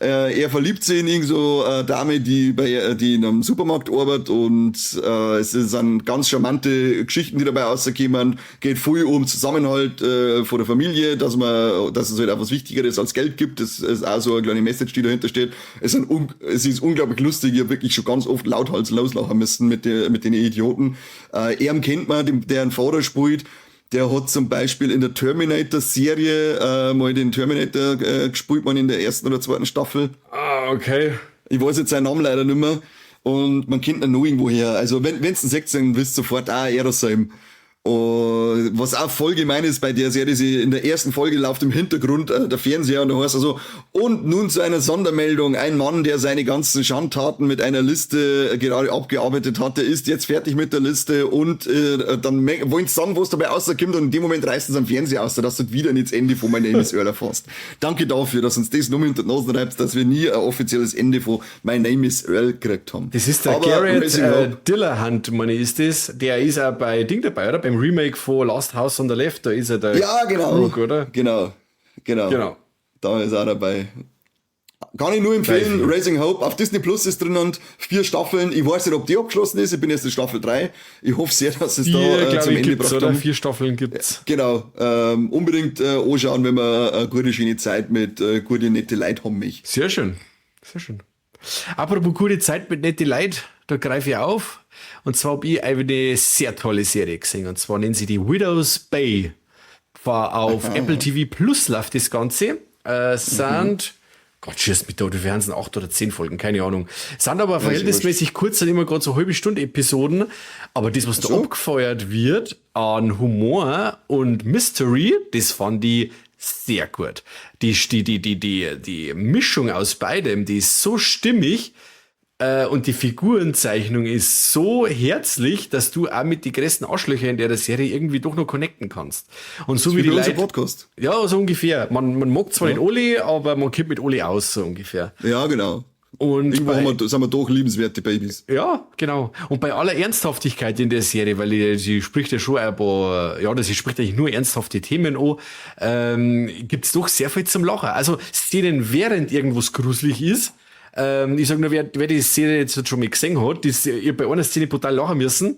Er verliebt sich in irgend so Dame, die in einem Supermarkt arbeitet, und es sind ganz charmante Geschichten, die dabei rauskommen. Geht viel um Zusammenhalt von der Familie, dass es halt auch was Wichtigeres als Geld gibt. Das ist auch so eine kleine Message, die dahinter steht. Es ist unglaublich lustig. Ich hab wirklich schon ganz oft lauthals loslachen müssen mit den Idioten. Er kennt man, der einen Vater spielt. Der hat zum Beispiel in der Terminator-Serie mal den Terminator gespielt, man in der ersten oder zweiten Staffel. Ah, okay. Ich weiß jetzt seinen Namen leider nicht mehr. Und man kennt ihn noch irgendwo her. Also wenn's ihn seht, dann wisst ihr sofort, ah, er ist ihm. Und was auch voll gemein ist bei der Serie, sie in der ersten Folge läuft im Hintergrund der Fernseher und da heißt er so, und nun zu einer Sondermeldung, ein Mann, der seine ganzen Schandtaten mit einer Liste gerade abgearbeitet hatte, ist jetzt fertig mit der Liste, und dann wollen sie sagen, was dabei rauskommt, und in dem Moment reißen sie am Fernseher aus, dass du wieder nicht das Ende von My Name is Earl erfährst. Danke dafür, dass uns das nur hinter die Nase reibt, dass wir nie ein offizielles Ende von My Name is Earl gekriegt haben. Das ist der Aber Garrett, Raising Hope. Dillahunt, meine ich, ist das, der ist auch bei Ding dabei, oder? Beim Remake von Last House on the Left, da ist er der Ja, genau. Crook, oder? Genau, genau. Genau. Da ist er dabei. Kann ich nur empfehlen, Geil. Raising Hope. Auf Disney Plus ist drin und 4 Staffeln. Ich weiß nicht, ob die abgeschlossen ist. Ich bin jetzt in Staffel 3. Ich hoffe sehr, dass es 4, da glaub zum ich, Ende gibt's, gebracht oder? haben. 4 Staffeln gibt's. Genau. Unbedingt anschauen, wenn man eine gute, schöne Zeit mit gute, nette Leuten haben möchte. Sehr schön. Sehr schön. Apropos gute Zeit mit nette Leuten, da greife ich auf. Und zwar hab ich eine sehr tolle Serie gesehen. Und zwar nennen sie die Widow's Bay. War auf Apple TV Plus läuft das Ganze. Sind, Gott, schießt mich da, die werden sind 8 oder 10 Folgen, keine Ahnung. Sind aber Ja, ist verhältnismäßig wurscht. kurz, sind immer grad so halbe Stunde Episoden. Aber das, was da abgefeuert wird an Humor und Mystery, das fand ich sehr gut. Die Mischung aus beidem, die ist so stimmig. Und die Figurenzeichnung ist so herzlich, dass du auch mit die größten Arschlöcher in der Serie irgendwie doch noch connecten kannst. Und so Das wie ist die wie bei unserem Leute Podcast. Ja, so ungefähr. Man mag zwar nicht alle, aber man kommt mit alle aus, so ungefähr. Ja, genau. Und irgendwo bei sind wir doch liebenswerte Babys. Ja, genau. Und bei aller Ernsthaftigkeit in der Serie, weil die spricht ja schon ein paar, ja, sie spricht eigentlich nur ernsthafte Themen an, gibt's doch sehr viel zum Lachen. Also Szenen, während irgendwas gruselig ist, ich sag nur, wer die Serie jetzt schon mal gesehen hat, ich hab bei einer Szene brutal lachen müssen,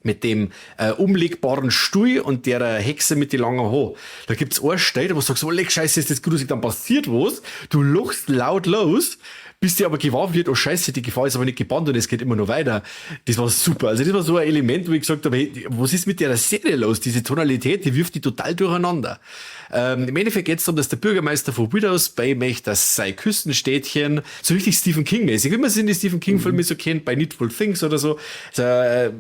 mit dem umlegbaren Stuhl und der Hexe mit den langen Haaren. Da gibt's eine Stelle, wo du sagst, oh, leck, Scheiße, ist das gruselig, dann passiert was, du lachst laut los, bis dir aber gewahr wird, oh Scheiße, die Gefahr ist aber nicht gebannt und es geht immer noch weiter. Das war super. Also das war so ein Element, wo ich gesagt habe, hey, was ist mit der Serie los? Diese Tonalität, die wirft die total durcheinander. Im Endeffekt geht's darum, dass der Bürgermeister von Widows Bay möchte, dass sein Küstenstädtchen, so richtig Stephen King-mäßig, wie man es in den Stephen King-Filmen so kennt, bei Needful Things oder so, also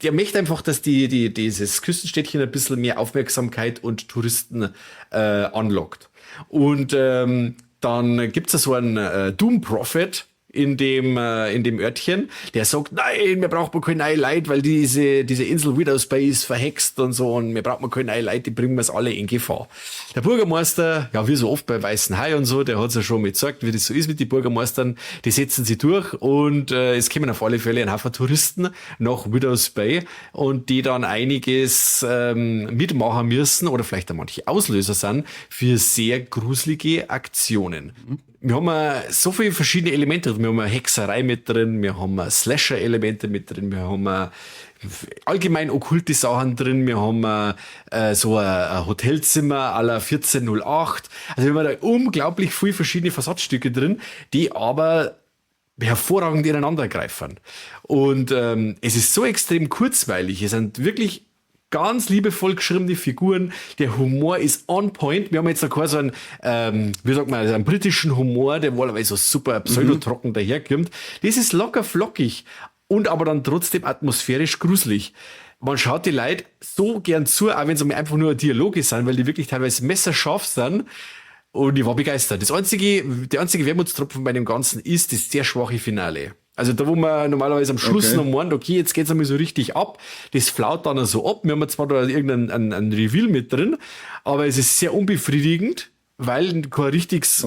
der möchte einfach, dass dieses Küstenstädtchen ein bisschen mehr Aufmerksamkeit und Touristen anlockt. Und dann gibt's da so einen Doom Prophet, in dem Örtchen, der sagt, nein, wir brauchen keine neue Leute, weil diese Insel Widow's Bay ist verhext und so und wir brauchen keine neue Leute, die bringen wir alle in Gefahr. Der Bürgermeister, ja, wie so oft bei Weißen Hai und so, der hat's ja schon mal gezeigt, wie das so ist mit den Bürgermeistern, die setzen sie durch und es kommen auf alle Fälle ein Haufen Touristen nach Widow's Bay und die dann einiges mitmachen müssen oder vielleicht auch manche Auslöser sind für sehr gruselige Aktionen. Wir haben so viele verschiedene Elemente drin. Wir haben eine Hexerei mit drin, wir haben Slasher-Elemente mit drin, wir haben allgemein okkulte Sachen drin, wir haben so ein Hotelzimmer à la 1408. Also wir haben da unglaublich viele verschiedene Versatzstücke drin, die aber hervorragend ineinander greifen. Und es ist so extrem kurzweilig. Es sind wirklich ganz liebevoll geschriebene Figuren. Der Humor ist on point. Wir haben jetzt da quasi einen, wie sagt man, einen britischen Humor, der wahlweise so super pseudotrocken daherkommt. Das ist locker flockig und aber dann trotzdem atmosphärisch gruselig. Man schaut die Leute so gern zu, auch wenn es einfach nur Dialoge sind, weil die wirklich teilweise messerscharf sind. Und ich war begeistert. Der einzige Wermutstropfen bei dem Ganzen ist das sehr schwache Finale. Also da, wo man normalerweise am Schluss noch meint, okay, jetzt geht's einmal so richtig ab, das flaut dann so ab. Wir haben zwar da irgendeinen einen Reveal mit drin, aber es ist sehr unbefriedigend, weil kein richtiges,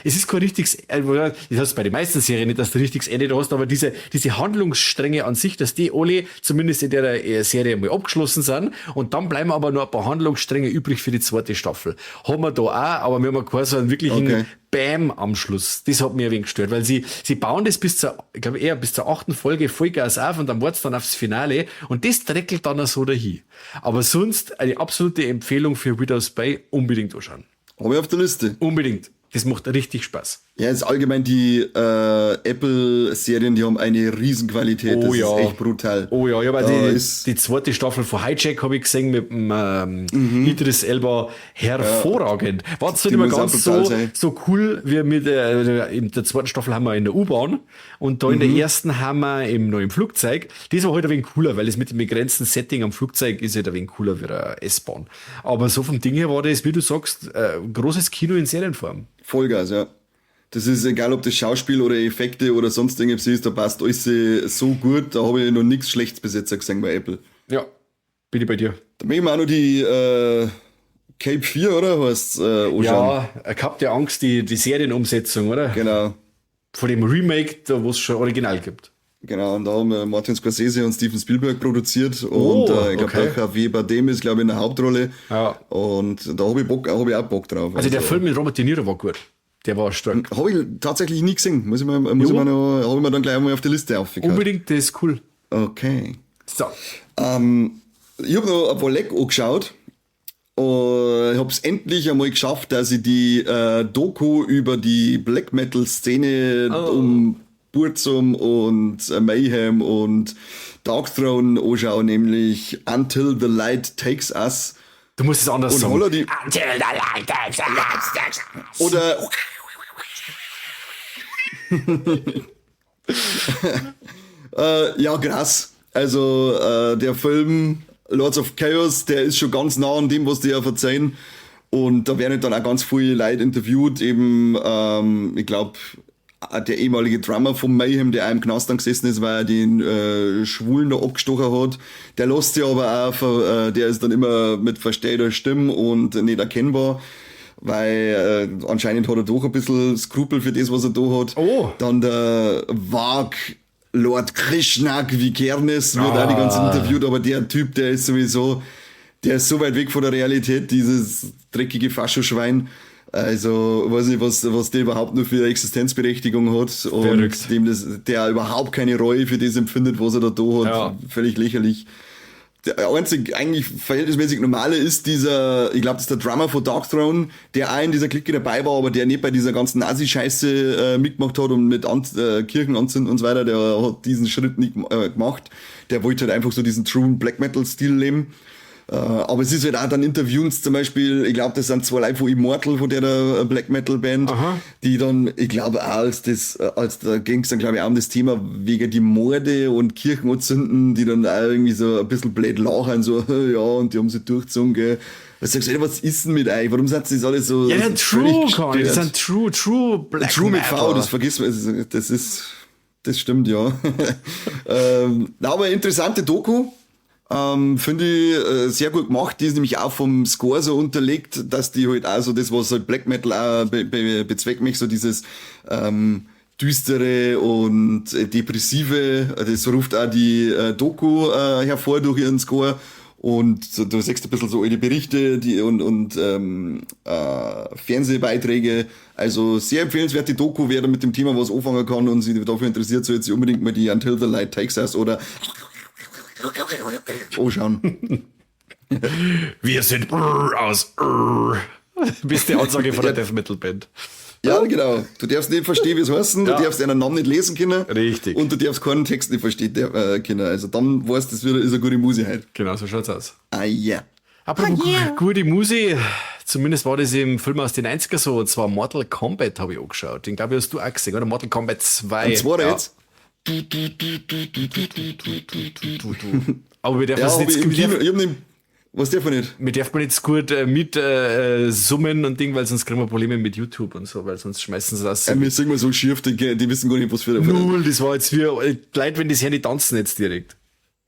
es ist kein richtiges, das hast du bei den meisten Serien nicht, dass du richtiges Ende da hast, aber diese Handlungsstränge an sich, dass die alle zumindest in der Serie mal abgeschlossen sind und dann bleiben aber noch ein paar Handlungsstränge übrig für die zweite Staffel. Haben wir da auch, aber wir haben quasi einen wirklichen Bam am Schluss. Das hat mir ein wenig gestört, weil sie bauen das bis zur, ich glaube eher bis zur achten Folge Vollgas auf und dann wart's dann aufs Finale und das dreckelt dann auch so dahin. Aber sonst eine absolute Empfehlung für Widow's Bay, unbedingt anschauen. Habe ich auf der Liste. Unbedingt. Das macht richtig Spaß. Ja, jetzt allgemein die Apple-Serien, die haben eine Riesenqualität. Oh Das ja. ist echt brutal. Oh ja, ich habe Da die, ist- die zweite Staffel von Hijack habe ich gesehen mit dem Idris Elba. Hervorragend. War zwar Die nicht mehr muss auch ganz brutal so, sein. so cool wie mit in der zweiten Staffel haben wir in der U-Bahn und da in der ersten haben wir im neuen Flugzeug. Das war halt ein wenig cooler, weil es mit dem begrenzten Setting am Flugzeug ist halt ein wenig cooler wie der S-Bahn. Aber so vom Ding her war das, wie du sagst, großes Kino in Serienform. Vollgas, ja. Das ist egal, ob das Schauspiel oder Effekte oder sonst irgendwas ist, da passt alles so gut, da habe ich noch nichts Schlechtes bis jetzt gesehen bei Apple. Ja, bin ich bei dir. Da möchten wir auch noch die Cape 4, oder? Heißt's, anschauen. Ja, ich hab ja Angst, die Serienumsetzung, oder? Genau. Von dem Remake, da wo es schon Original gibt. Genau, und da haben wir Martin Scorsese und Steven Spielberg produziert. Und Oh, ich glaube, okay. auch Javier Bardem ist, glaube ich, in der Hauptrolle. Ja. Und da habe ich Bock, hab ich auch Bock drauf. Also der Film mit Robert De Niro war gut. Der war stark. Habe ich tatsächlich nie gesehen. Muss ich Jo. mir noch, habe ich mir dann gleich einmal auf die Liste aufgehört. Unbedingt, das ist cool. Okay. So. Ich habe noch ein paar Leck angeschaut. Und ich habe es endlich einmal geschafft, dass ich die Doku über die Black Metal Szene um Burzum und Mayhem und Darkthrone anschaue, nämlich Until the Light Takes Us. Du musst es anders Und sagen. holla die Until the light takes us. oder ja, krass. Also der Film Lords of Chaos, der ist schon ganz nah an dem, was die ja verzeihen. Und da werden dann auch ganz viele Leute interviewt, eben, ich glaube, der ehemalige Drummer vom Mayhem, der auch im Knast dann gesessen ist, weil er den Schwulen da abgestochen hat. Der lässt sich aber auch, der ist dann immer mit verstellter Stimme und nicht erkennbar, weil anscheinend hat er doch ein bisschen Skrupel für das, was er da hat. Oh. Dann der Varg Lord Grishnákh Vikernes wird auch die ganze Zeit interviewt, aber der Typ, der ist sowieso, der ist so weit weg von der Realität, dieses dreckige Faschoschwein. Also, weiß nicht, was der überhaupt nur für eine Existenzberechtigung hat und Verrückt. dem das, der überhaupt keine Reue für das empfindet, was er da hat. Ja. Völlig lächerlich. Der einzig eigentlich verhältnismäßig normale ist dieser, ich glaube, das ist der Drummer von Darkthrone, der auch in dieser Clique dabei war, aber der nicht bei dieser ganzen Nazi-Scheiße mitgemacht hat und mit An Kirchen anzünden und so weiter, der hat diesen Schritt nicht gemacht. Der wollte halt einfach so diesen true Black Metal-Stil leben. Aber es ist halt auch dann Interviews zum Beispiel, ich glaube, das sind zwei Leute von Immortal, von der Black Metal Band, die dann, ich glaube auch als da ging es dann, glaube ich, auch um das Thema wegen die Morde und Kirchenanzünden, die dann auch irgendwie so ein bisschen blöd lachen, so, ja, und die haben sie durchgezogen, gell. Was sagst du, was ist denn mit euch? Warum sind das alle so? Ja, so True, Conny, das sind True, True Black True mit V, das vergisst man, das stimmt, ja. Aber interessante Doku. Finde ich sehr gut gemacht. Die ist nämlich auch vom Score so unterlegt, dass die halt auch so das, was halt Black Metal auch bezweckt mich, so dieses düstere und depressive, das ruft auch die Doku hervor durch ihren Score. Und so, du siehst ein bisschen so alte Berichte die, und Fernsehbeiträge. Also sehr empfehlenswerte Doku, wer da mit dem Thema was anfangen kann und sich dafür interessiert, soll jetzt unbedingt mal die Until the Light Takes Us oder anschauen. Wir sind aus. Beste Ansage von der Death Metal Band. Ja, genau. Du darfst nicht verstehen, wie es heißt, du darfst einen Namen nicht lesen können. Richtig. Und du darfst keinen Text nicht verstehen können. Also dann weißt du, das ist eine gute Musik halt. Genau, so schaut's aus. Ah ja. Apropos gute Musik, zumindest war das im Film aus den 90er so, und zwar Mortal Kombat habe ich angeschaut. Den glaube ich hast du auch gesehen, oder? Mortal Kombat 2. Und zwar jetzt? Du. Aber wir dürfen es nicht. Was darf man nicht? Wir dürfen nicht gut mit summen und Ding, weil sonst kriegen wir Probleme mit YouTube und so, weil sonst schmeißen sie das. Ja, wir singen mal so schief, die wissen gar nicht, was für. Null, das war jetzt wie Leute, wenn das Handy tanzen jetzt direkt.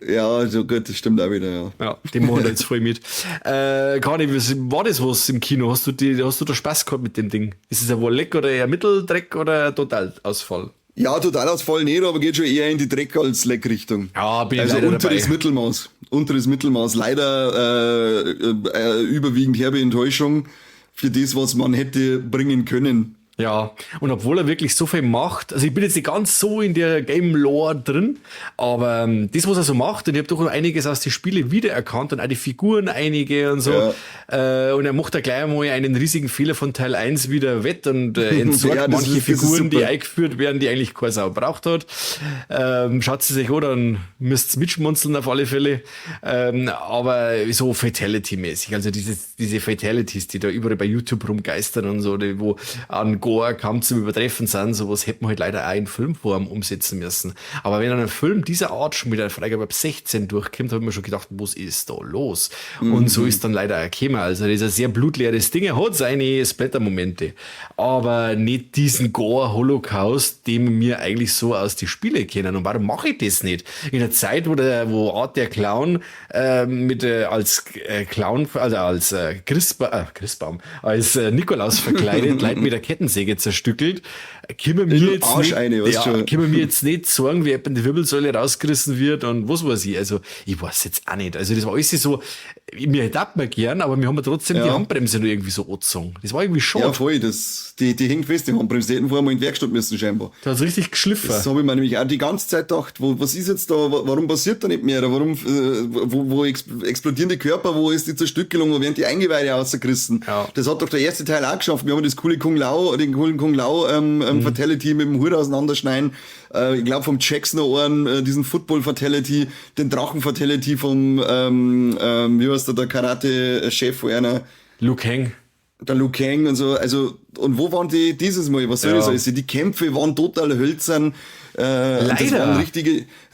Ja, also gut, das stimmt auch wieder, ja. Ja, die machen da jetzt voll mit. Conny, was war das was im Kino? Hast du da Spaß gehabt mit dem Ding? Ist es ein wohl Leck oder eher Mitteldreck oder Totalausfall? Ja, Totalausfall nicht, aber geht schon eher in die Dreck- als Leckrichtung. Ja, bin ich also leider unteres dabei. Mittelmaß. Unteres Mittelmaß. Leider überwiegend herbe Enttäuschung für das, was man hätte bringen können. Ja, und obwohl er wirklich so viel macht, also ich bin jetzt nicht ganz so in der Game-Lore drin, aber das, was er so macht, und ich habe doch noch einiges aus den Spielen wiedererkannt und auch die Figuren einige und so, ja. Und er macht da gleich einmal einen riesigen Fehler von Teil 1 wieder wett und entsorgt ja, manche Figuren, die eingeführt werden, die eigentlich keine Sau braucht hat. Schaut sie sich an, dann müsst ihr mitschmunzeln auf alle Fälle. Aber so Fatality-mäßig, also diese Fatalities, die da überall bei YouTube rumgeistern und so, die, wo an Gore kaum zum Übertreffen sind, sowas hätte man halt leider auch in Filmform umsetzen müssen. Aber wenn ein Film dieser Art schon mit einer Freigabe ab 16 durchkommt, habe ich mir schon gedacht, was ist da los? Mhm. Und so ist dann leider auch gekommen. Also das ist ein sehr blutleeres Ding. Er hat seine Splatter-Momente, aber nicht diesen Gore-Holocaust, den wir eigentlich so aus den Spielen kennen. Und warum mache ich das nicht? In der Zeit, wo Art der Clown als Clown, also als Christbaum, als Nikolaus verkleidet, Leute mit der Kettensäge zerstückelt, können wir jetzt nicht sagen, wie die Wirbelsäule rausgerissen wird und was weiß ich. Also, ich weiß jetzt auch nicht. Also, das war alles so, mir hätte man gern, aber wir haben ja trotzdem die Handbremse noch irgendwie so angezogen. Das war irgendwie schon. Ja, voll, die hängt fest, die Handbremse. Die hätten vorher mal in die Werkstatt müssen, scheinbar. Da hat's richtig geschliffen. Das habe ich mir nämlich auch die ganze Zeit gedacht, was ist jetzt da, warum passiert da nicht mehr? Warum, wo explodieren die Körper, wo ist die Zerstückelung, wo werden die Eingeweide rausgerissen? Ja. Das hat doch der erste Teil auch geschafft. Wir haben das coole Kung Lao, den coolen Kung Lao, Fatality mit dem Hut auseinanderschneiden. Ich glaube vom Jackson noch einen, diesen Football Fatality, den Drachen Fatality vom, wie heißt der Karate-Chef von einer? Liu Kang. Der Liu Kang und so. Also, und wo waren die dieses Mal? Was soll das alles? Die Kämpfe waren total hölzern. Leider. Das waren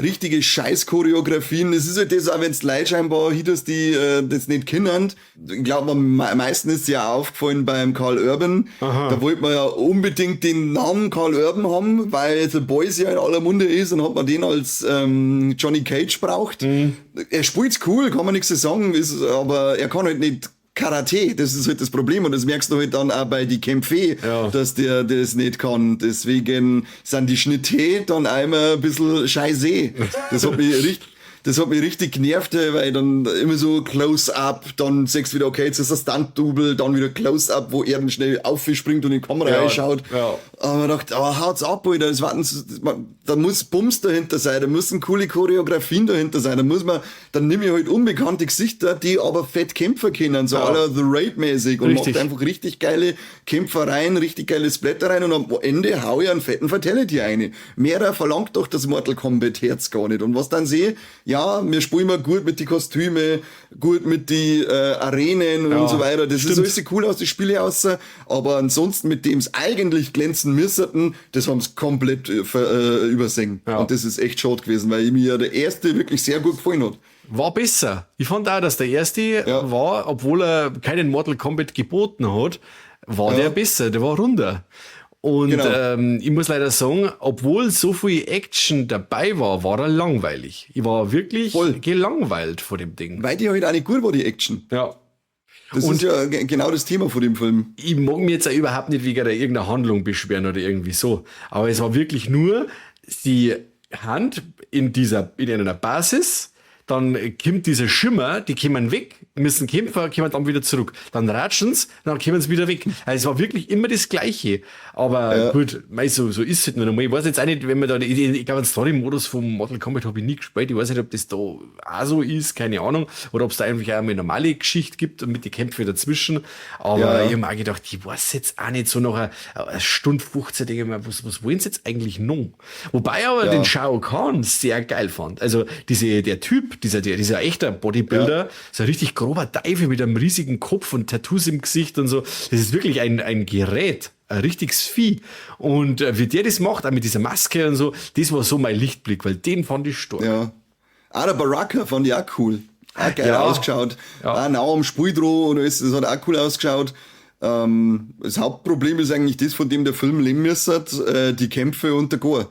richtige Scheiß-Choreografien. Es ist halt das, auch wenn's Leute scheinbar hitters, die das nicht kennen. Ich glaube, am meisten ist ja aufgefallen beim Karl Urban. Aha. Da wollte man ja unbedingt den Namen Karl Urban haben, weil The Boys ja in aller Munde ist und hat man den als Johnny Cage braucht. Mhm. Er spielt's cool, kann man nichts so sagen, ist, aber er kann halt nicht Karate, das ist halt das Problem und das merkst du halt dann auch bei die Kämpfe, dass der das nicht kann. Deswegen sind die Schnitte dann einmal ein bisschen scheiße. Das hat mich richtig genervt, weil dann immer so Close-Up, dann sagst du wieder, okay, jetzt ist das Stunt-Double, dann wieder Close-Up, wo er dann schnell aufspringt und in die Kamera reinschaut. Ja. Aber man dachte, oh, haut's ab, Alter, da muss Bums dahinter sein, da müssen coole Choreografien dahinter sein, dann nimm ich halt unbekannte Gesichter, die aber fett Kämpfer kennen, so à la The Raid-mäßig und macht einfach richtig geile Kämpfereien, richtig geile Splattereien und am Ende hau ich einen fetten Fatality rein. Mehrer verlangt doch das Mortal Kombat Herz gar nicht. Und was dann sehe, ja, Ja, wir spielen mal gut mit die Kostüme, gut mit die Arenen und so weiter. Das ist alles cool aus, die Spiele aus. Aber ansonsten, mit dem es eigentlich glänzen müssten, das haben sie komplett übersehen. Ja. Und das ist echt schade gewesen, weil mir der erste wirklich sehr gut gefallen hat. War besser. Ich fand auch, dass der erste war, obwohl er keinen Mortal Kombat geboten hat, war der besser, der war runder. Und ich muss leider sagen, obwohl so viel Action dabei war, war er langweilig. Ich war wirklich gelangweilt vor dem Ding. Weil die halt auch nicht gut war, die Action. Ja. Das Und ist ja genau das Thema von dem Film. Ich mag mich jetzt auch überhaupt nicht wegen irgendeiner Handlung beschweren oder irgendwie so. Aber es war wirklich nur die Hand in einer Basis, dann kommt dieser Schimmer, die kommen weg, müssen kämpfen, kommen dann wieder zurück. Dann ratschen's, dann kommen sie wieder weg. Also es war wirklich immer das Gleiche. Aber gut, mei, so ist es halt nur einmal. Ich weiß jetzt auch nicht, wenn man da, ich glaube, einen Story-Modus vom Mortal Kombat habe ich nie gespielt. Ich weiß nicht, ob das da auch so ist, keine Ahnung. Oder ob's da einfach auch eine normale Geschichte gibt und mit den Kämpfen dazwischen. Aber ich hab mir auch gedacht, ich weiß jetzt auch nicht, so nach einer Stunde 15, denke ich mir, was wollen sie jetzt eigentlich noch? Wobei ich aber den Shao Kahn sehr geil fand. Also der Typ, dieser echter Bodybuilder, so ein richtig grober Teufel mit einem riesigen Kopf und Tattoos im Gesicht und so. Das ist wirklich ein Gerät, ein richtiges Vieh. Und wie der das macht, auch mit dieser Maske und so, das war so mein Lichtblick, weil den fand ich stark. Ja. Auch der Baraka fand ich auch cool. Auch geil ausgeschaut. Auch nah am Spiel dran und alles, das hat auch cool ausgeschaut. Das Hauptproblem ist eigentlich das, von dem der Film leben müsste, die Kämpfe und der Gore.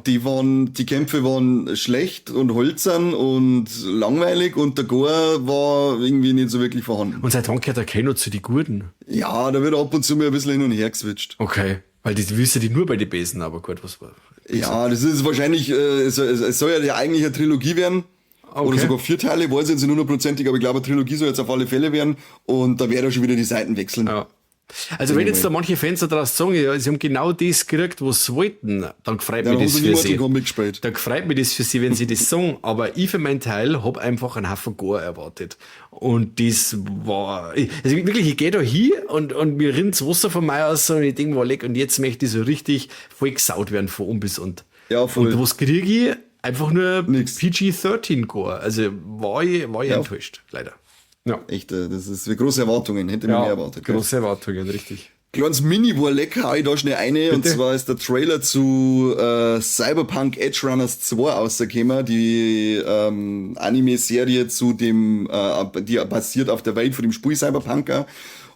Die Kämpfe waren schlecht und holzern und langweilig und der Gore war irgendwie nicht so wirklich vorhanden. Und seit wann gehört der Kano zu den Guten? Ja, da wird ab und zu mal ein bisschen hin und her geswitcht. Okay, weil das wüsste die nur bei den Besen, aber gut, was war. Ja, das ist wahrscheinlich, es soll ja eigentlich eine Trilogie werden. Oder sogar 4 Teile, weiß ich jetzt nicht hundertprozentig, aber ich glaube, eine Trilogie soll jetzt auf alle Fälle werden und da werde ich schon wieder die Seiten wechseln. Ja. Also wenn jetzt da manche Fans da draußen sagen, ja, sie haben genau das gekriegt, was sie wollten, dann freut Ja, mich dann das haben sie für niemals sie. den Comic gespielt. Dann freut mich das für sie, wenn sie das sagen. Aber ich für meinen Teil hab einfach einen Haufen Gore erwartet. Und das war, ich, also wirklich, ich geh da hin und mir rinnt's Wasser von mir aus und ich denk, wow, leck, und jetzt möchte ich so richtig voll gesaut werden von oben bis unten. Ja, voll. Und was krieg ich? Einfach nur Nix. PG-13 Gore. Also war ich enttäuscht, leider. Ja. Echt, das ist wie große Erwartungen, hätte man Ja, mehr erwartet, gell? Große Erwartungen, richtig. Kleines Mini-Warleck hau ich da schnell eine, und Bitte? zwar ist der Trailer zu Cyberpunk Edgerunners 2 rausgekommen, die Anime-Serie zu dem, die basiert auf der Welt von dem Spiel Cyberpunker.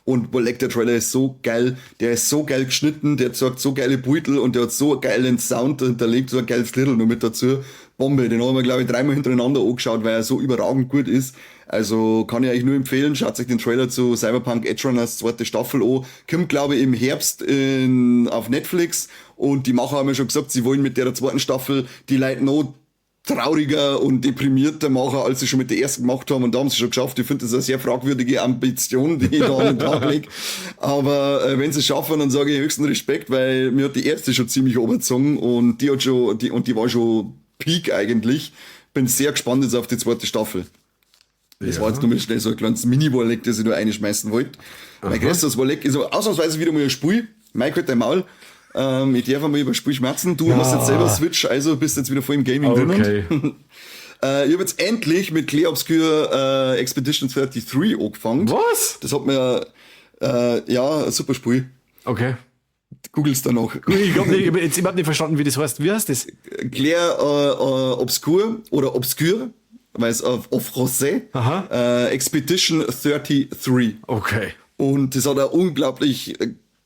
Und Warleck, der Trailer ist so geil, der ist so geil geschnitten, der zeigt so geile Beutel und der hat so geilen Sound hinterlegt, so ein geiles Little noch mit dazu. Bombe, den haben wir, glaub ich, 3-mal hintereinander angeschaut, weil er so überragend gut ist. Also kann ich euch nur empfehlen, schaut euch den Trailer zu Cyberpunk Edgerunners zweite Staffel an. Kommt, glaub ich, im Herbst auf Netflix und die Macher haben ja schon gesagt, sie wollen mit der zweiten Staffel die Leute noch trauriger und deprimierter machen, als sie schon mit der ersten gemacht haben, und da haben sie schon geschafft. Ich finde das eine sehr fragwürdige Ambition, die ich da an den Tag lege. Aber wenn sie es schaffen, dann sage ich höchsten Respekt, weil mir hat die erste schon ziemlich oberzogen und die hat schon, die, und die war schon Peak eigentlich. Bin sehr gespannt jetzt auf die zweite Staffel. Das war jetzt nur mal schnell so ein kleines Mini-Warleck, das ich nur reinschmeißen wollte. Mein größtes Warleck ist aber ausnahmsweise wieder mal ein Spiel. Mike, halt dein Maul. Ich darf einmal über Spiel schmerzen. Du hast jetzt selber Switch, also bist jetzt wieder voll im Gaming drinnen. Ich hab jetzt endlich mit Clair Obscur Expedition 33 angefangen. Was? Das hat mir, ja, ein super Spiel. Googelst danach. Ich hab nicht, ich hab jetzt überhaupt nicht verstanden, wie das heißt. Wie heißt das? Clair Obscur oder Obscur, weil es auf Français. Expedition 33. Und das hat auch unglaublich,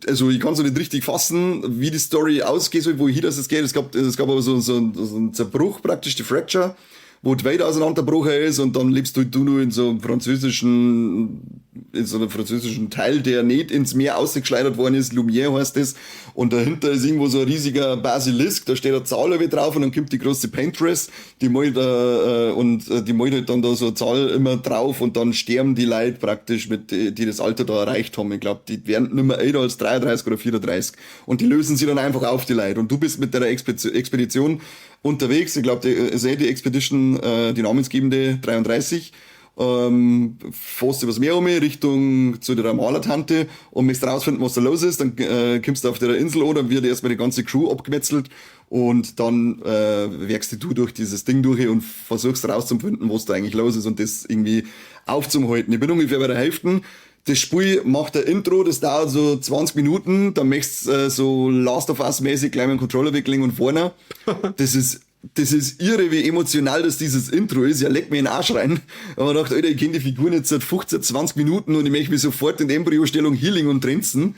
also ich kann's noch nicht richtig fassen, wie die Story ausgeht, so, wohin das jetzt geht. Es gab aber so einen Zerbruch praktisch, die Fracture, wo die Welt auseinanderbrochen ist und dann lebst du nur in so einem französischen, in so einem französischen Teil, der nicht ins Meer ausgeschleudert worden ist, Lumière heißt das, und dahinter ist irgendwo so ein riesiger Basilisk, da steht eine Zahl irgendwie drauf und dann kommt die große Paintress, die malt und die malt halt dann da so eine Zahl immer drauf und dann sterben die Leute praktisch, die das Alter da erreicht haben. Ich glaub, die werden nicht mehr älter als 33 oder 34 und die lösen sie dann einfach auf, die Leute, und du bist mit der Expedition unterwegs, ich glaub, die ist eh die Expedition, die namensgebende 33, Fährst übers Meer um, Richtung zu der Malertante und möchtest rausfinden, was da los ist. Dann kommst du auf der Insel an, dann wird erstmal die ganze Crew abgemetzelt und dann werkst du durch dieses Ding durch und versuchst rauszufinden, was da eigentlich los ist und das irgendwie aufzuhalten. Ich bin ungefähr bei der Hälfte. Das Spiel macht ein Intro, das dauert so 20 Minuten, dann möchtest du so Last of Us mäßig gleich mit dem Controller weglegen und vorne. Das ist irre, wie emotional das dieses Intro ist. Ja, leck mir in den Arsch rein. Aber ich dachte, Alter, ich kenne die Figuren jetzt seit 15, 20 Minuten und ich möchte mich sofort in Embryostellung hinlegen und trenzen.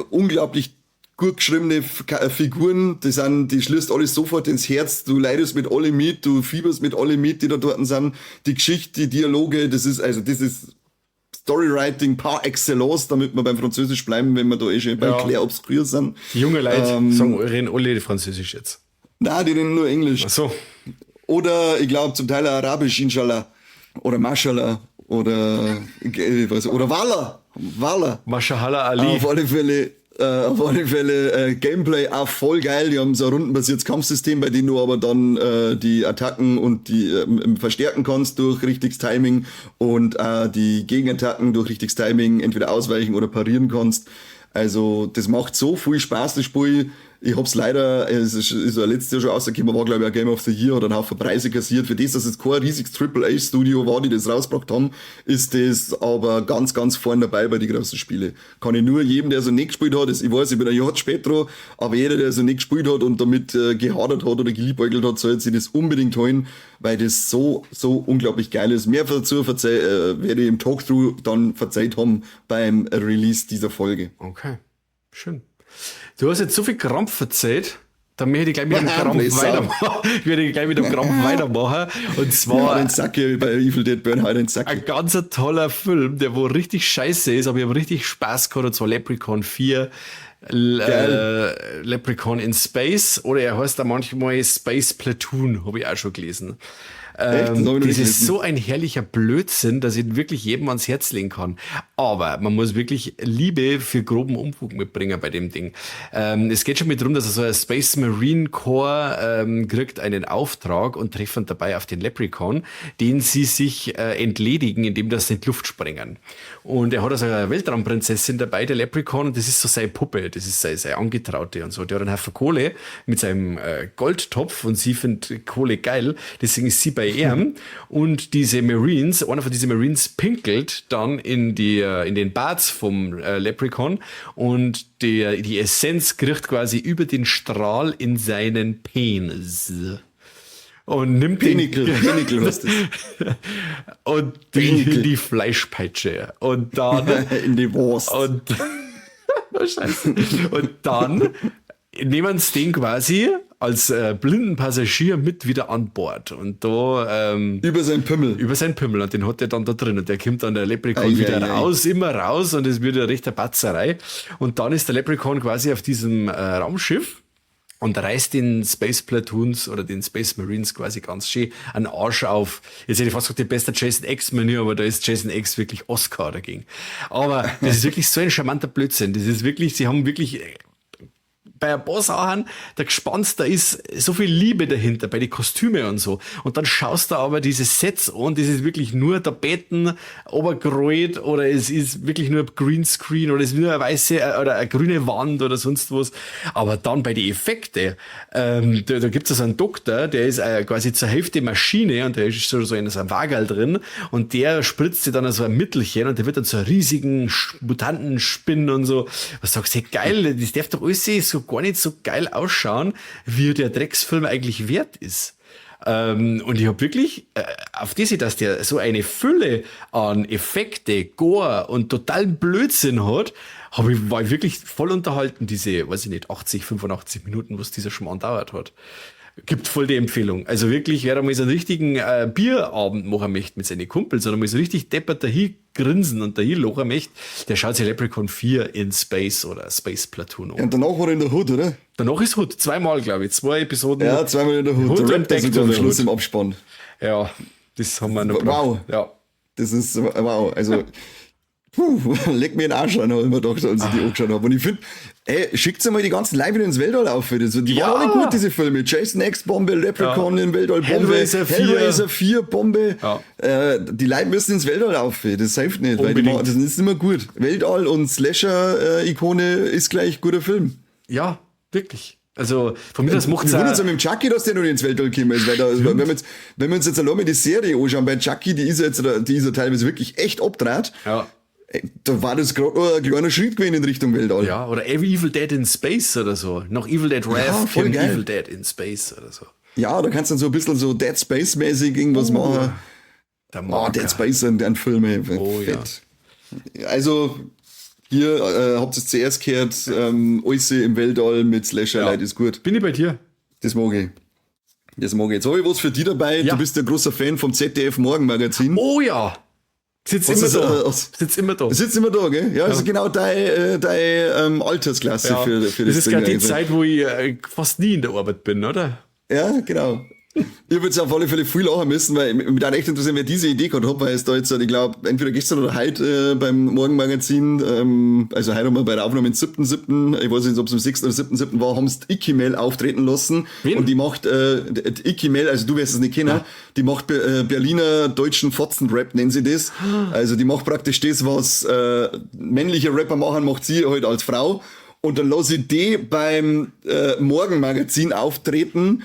Unglaublich gut geschriebene Figuren, die schließt alles sofort ins Herz, du leidest mit alle mit, du fieberst mit alle mit, die da dort sind. Die Geschichte, die Dialoge, das ist Storywriting par excellence, damit wir beim Französisch bleiben, wenn wir da eh schon beim Clair Obscur sind. Die junge Leute sagen, reden alle Französisch jetzt. Nein, die reden nur Englisch. Ach so. Oder ich glaube zum Teil auch Arabisch, Inshallah. Oder Mashallah. Oder, ich weiß, oder Walla. Walla. Mashallah Ali. Auf alle Fälle Gameplay auch voll geil. Die haben so ein rundenbasiertes Kampfsystem, bei dem du aber dann die Attacken und die verstärken kannst durch richtiges Timing und die Gegenattacken durch richtiges Timing entweder ausweichen oder parieren kannst. Also das macht so viel Spaß, das Spiel. Ich hab's leider, es ist ja letztes Jahr schon rausgekommen, war, glaube ich, auch Game of the Year, hat einen Haufen Preise kassiert. Für das, dass es kein riesiges Triple-A-Studio war, die das rausgebracht haben, ist das aber ganz, ganz vorn dabei bei den großen Spiele. Kann ich nur jedem, der so nicht gespielt hat, das, ich weiß, ich bin ein Jahr spät dran, aber jeder, der so nicht gespielt hat und damit gehadert hat oder geliebäugelt hat, sollte sich das unbedingt holen, weil das so, so unglaublich geil ist. Mehr dazu werde ich im Talkthrough dann verzeiht haben beim Release dieser Folge. Okay, schön. Du hast jetzt so viel Krampf erzählt, da möchte ich gleich mit dem Krampf weitermachen. Ich werde gleich mit dem Krampf weitermachen. Und zwar Ja, den Sack hier bei Evil Dead Burn, halt den Sack. Ein ganz toller Film, der wo richtig scheiße ist, aber ich habe richtig Spaß gehabt, und zwar Leprechaun 4. Leprechaun in Space oder er heißt da manchmal Space Platoon, habe ich auch schon gelesen. Echt? Das hab ich noch Das nicht ist gelesen. so ein herrlicher Blödsinn, dass ich ihn wirklich jedem ans Herz legen kann. Aber man muss wirklich Liebe für groben Unfug mitbringen bei dem Ding. Es geht schon mit darum, dass er so ein Space Marine Corps kriegt einen Auftrag und treffen dabei auf den Leprechaun, den sie sich entledigen, indem das in die Luft sprengen. Und er hat also eine Weltraumprinzessin dabei, der Leprechaun, und das ist so seine Puppe, das ist seine Angetraute und so. Der hat einen Haufen Kohle mit seinem Goldtopf und sie findet Kohle geil, deswegen ist sie bei ihm. Und diese Marines, einer von diesen Marines pinkelt dann in den Bart vom Leprechaun und die Essenz kriecht quasi über den Strahl in seinen Penis. Und nimmt den Penikel, Penikel heißt das. Und die, Penikel. die Fleischpeitsche. Und dann In die Wurst. Und oh, Scheiße. Und dann nehmen sie den quasi als blinden Passagier mit wieder an Bord. Und da Über seinen Pimmel. Über seinen Pimmel, und den hat er dann da drin und der kommt dann, der Leprechaun, Ei, wieder ei, ei. raus, immer raus, und es wird eine rechte Batzerei. Und dann ist der Leprechaun quasi auf diesem Raumschiff und reißt den Space Platoons oder den Space Marines quasi ganz schön einen Arsch auf. Jetzt hätte ich fast gesagt, die beste Jason X-Manier, aber da ist Jason X wirklich Oscar dagegen. Aber das ist wirklich so ein charmanter Blödsinn. Das ist wirklich, sie haben wirklich bei ein paar Sachen, der gespannt, da ist so viel Liebe dahinter, bei den Kostüme und so. Und dann schaust du aber diese Sets an, das ist wirklich nur Tapeten obergerollt oder es ist wirklich nur Greenscreen oder es ist nur eine weiße oder eine grüne Wand oder sonst was. Aber dann bei den Effekte, da gibt es also einen Doktor, der ist quasi zur Hälfte Maschine und der ist so in so einem Wagerl drin und der spritzt sich dann so ein Mittelchen und der wird dann so einen riesigen Mutantenspinn und so. Was sagst du, hey, geil, das darf doch alles so gar nicht so geil ausschauen, wie der Drecksfilm eigentlich wert ist. Und ich habe wirklich, auf diese, dass der so eine Fülle an Effekte, Gore und totalen Blödsinn hat, war ich wirklich voll unterhalten, diese, weiß ich nicht, 80, 85 Minuten, was dieser Schmarrn dauert hat. Gibt voll die Empfehlung. Also wirklich, wer da mal so einen richtigen Bierabend machen möchte mit seinen Kumpels oder mal so richtig deppert dahin grinsen und dahin lachen möchte, der schaut sich Leprechaun 4 in Space oder Space Platoon an. Ja, und danach war er in der Hood, oder? Danach ist Hood, zweimal, glaube ich. Zwei Episoden. Ja, zweimal in der Hood. Hood Der und rappt da Back sogar to am the Schluss Hood. im Abspann. Ja, das haben wir noch Wow. gebraucht. Ja. Das ist, wow. Also, puh, leck mir den Arsch an, habe ich mir gedacht, als ich die angeschaut habe. Und ich finde, Ey, schickt mal die ganzen Leute wieder ins Weltall auf. Das, die Ja. waren alle gut, diese Filme. Jason X, Bombe, Leprechaun Ja. im Weltall, Bombe, Hellraiser 4. Hellraiser 4, Bombe. Ja. Die Leute müssen ins Weltall auf. Das hilft nicht, weil die Unbedingt. machen, das ist immer gut. Weltall und Slasher-Ikone ist gleich guter Film. Ja, wirklich. Also von mir aus macht's Wir wundern uns auch, ja mit dem Chucky, dass der noch nicht ins Weltall gekommen ist, weil da, wenn wir uns jetzt allein mal die Serie anschauen, bei Chucky, die ist ja teilweise wirklich echt abdraht. Ja. Ey, da war das gerade noch ein kleiner Schritt gewesen in Richtung Weltall. Ja, oder Evil Dead in Space oder so. Noch Evil Dead Wrath, Ja, voll kommt geil. Evil Dead in Space oder so. Ja, da kannst du dann so ein bisschen so Dead Space-mäßig irgendwas machen. Der Oh, Marker. Dead Space sind ein Film, ey. Oh, ja. Fett. Also, hier habt ihr es zuerst gehört, alles im Weltall mit Slasher, Ja. Leute, ist gut. Bin ich bei dir? Das mag ich. Das mag ich. Jetzt habe ich was für dich dabei. Ja. Du bist ja großer Fan vom ZDF Morgenmagazin. Oh ja! Sitzt Was immer ist, da. aus- Sitzt immer da. Sitzt immer da, gell? Ja, das ist genau deine Altersklasse Ja. für das das ist Ding gerade die eigentlich. Zeit, wo ich fast nie in der Arbeit bin, oder? Ja, genau. Ich habe jetzt auf alle Fälle viel lachen müssen, weil mich würde echt interessieren, wer diese Idee gehabt hat, weil es da jetzt, ich glaube, entweder gestern oder heute beim Morgenmagazin, also heute haben wir bei der Aufnahme am 7.7., ich weiß nicht, ob es am 6. oder 7.7. war, haben sie die Icky Mel auftreten lassen. Wen? Und die macht, die Icky Mel, also du wirst es nicht kennen, die macht Berliner deutschen Fotzen-Rap, nennen sie das. Also die macht praktisch das, was männliche Rapper machen, macht sie halt als Frau. Und dann lass ich die beim Morgenmagazin auftreten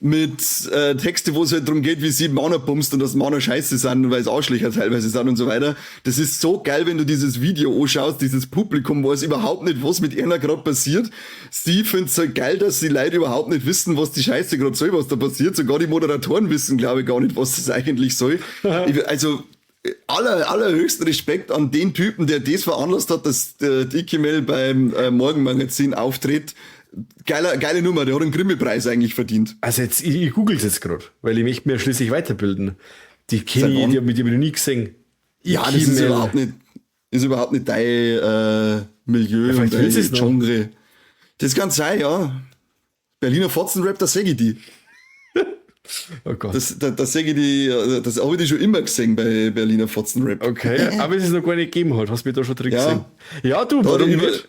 mit Texte, wo es halt darum geht, wie sie Männer bumst und dass Männer scheiße sind und weil es Arschlöcher teilweise sind und so weiter. Das ist so geil, wenn du dieses Video anschaust, dieses Publikum weiß überhaupt nicht, was mit einer gerade passiert. Sie find's halt geil, dass die Leute überhaupt nicht wissen, was die Scheiße gerade soll, was da passiert. Sogar die Moderatoren wissen, glaube ich, gar nicht, was das eigentlich soll. Ich, also allerhöchsten Respekt an den Typen, der das veranlasst hat, dass die Icky Mel beim Morgenmagazin auftritt. Geile Nummer, der hat einen Grimme-Preis eigentlich verdient. Also jetzt, ich google es jetzt gerade, weil ich möchte mir schließlich weiterbilden. Die kenne Seit ich, wann? die hab ich noch nie gesehen. Ja, das ist Icky Mel. überhaupt nicht dein Milieu Ja, vielleicht und dein will sie's noch. Genre. Das kann sein, ja. Berliner Fotzen-Rap, da seh ich die. Oh Gott. Das seh ich die, das habe ich die schon immer gesehen bei Berliner Fotzen-Rap. Okay, aber es ist noch gar nicht gegeben hat. Hast du mich da schon drin Ja. gesehen? Ja, du, Da hat warum er über, nicht?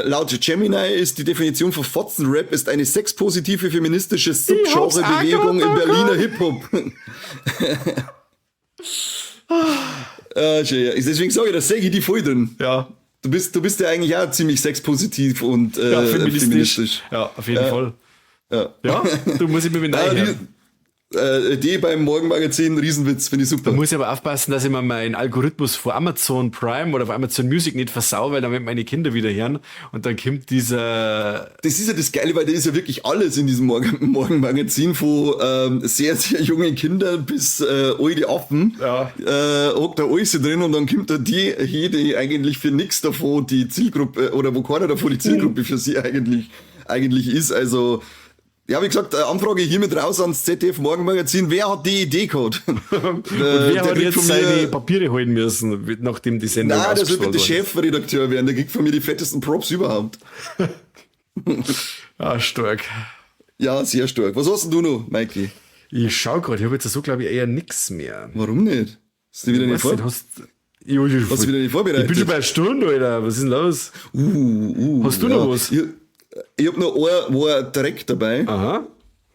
laut Gemini ist die Definition von Fotzen-Rap ist eine sexpositive feministische hab's auch Subgenre-Bewegung grad im da Berliner Hip-Hop. Schön, ja. Deswegen sage ich, da sehe ich die voll drin. Ja. Du bist ja eigentlich auch ziemlich sexpositiv und Ja, feministisch. feministisch. Ja, auf jeden Fall. Ja. Ja, du musst ich mir mit Ja, reinhören. die beim Morgenmagazin, Riesenwitz, finde ich super. Da muss ich aber aufpassen, dass ich mir meinen Algorithmus vor Amazon Prime oder vor Amazon Music nicht versau, weil damit meine Kinder wieder hören. Und dann kommt dieser. Das ist ja das Geile, weil da ist ja wirklich alles in diesem Morgenmagazin von sehr, sehr jungen Kindern bis alte Affen. Ja. Hockt da alles drin und dann kommt da die hier, die eigentlich für nix davon die Zielgruppe, oder wo keiner davon die Zielgruppe für sie eigentlich ist. Also, ja, wie gesagt, Anfrage hiermit raus ans ZDF Morgenmagazin. Wer hat die Idee gehabt? Und wer hat jetzt seine Papiere holen müssen, nachdem die Sendung Nein, der soll ausgestrahlt bitte worden ist? Chefredakteur werden. Der kriegt von mir die fettesten Props überhaupt. Ah, stark. Ja, sehr stark. Was hast denn du noch, Mikey? Ich schau grad, ich hab jetzt so, glaub ich, eher nix mehr. Warum nicht? Hast du wieder nicht Weiß vor? nicht, hast, jo, ich, Hast du wieder nicht vorbereitet? Ich bin schon bei einer Stunde, Alter. Was ist denn los? Hast du noch was? Ich hab noch ein Dreck dabei. Aha.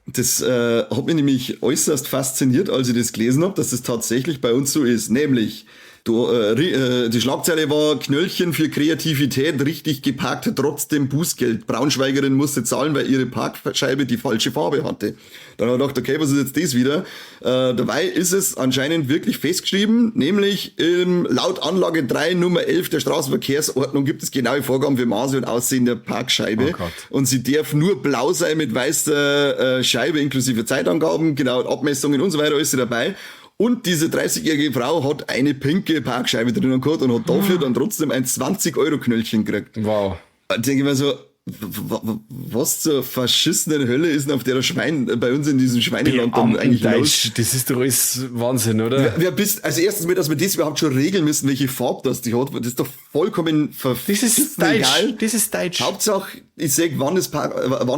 Das hat mich nämlich äußerst fasziniert, als ich das gelesen hab, dass das tatsächlich bei uns so ist. Nämlich, die Schlagzeile war Knöllchen für Kreativität, richtig geparkt, trotzdem Bußgeld. Braunschweigerin musste zahlen, weil ihre Parkscheibe die falsche Farbe hatte. Dann hab ich gedacht, okay, was ist jetzt das wieder? Dabei ist es anscheinend wirklich festgeschrieben, nämlich laut Anlage 3 Nummer 11 der Straßenverkehrsordnung gibt es genaue Vorgaben für Maße und Aussehen der Parkscheibe. Oh Gott. Und sie darf nur blau sein mit weißer Scheibe inklusive Zeitangaben, genau, Abmessungen und so weiter, alles dabei. Und diese 30-jährige Frau hat eine pinke Parkscheibe drinnen gehabt und hat dafür dann trotzdem ein 20-Euro-Knöllchen gekriegt. Wow. Da denke ich mir so, Was zur verschissenen Hölle ist denn auf der Schwein, bei uns in diesem Schweineland dann eigentlich los? Das ist doch alles Wahnsinn, oder? Wer bist, also erstens mal, dass wir das überhaupt schon regeln müssen, welche Farbe das die hat, das ist doch vollkommen verschissen. Das ist Deutsch. Egal. Das ist Deutsch. Hauptsache, ich sag, wann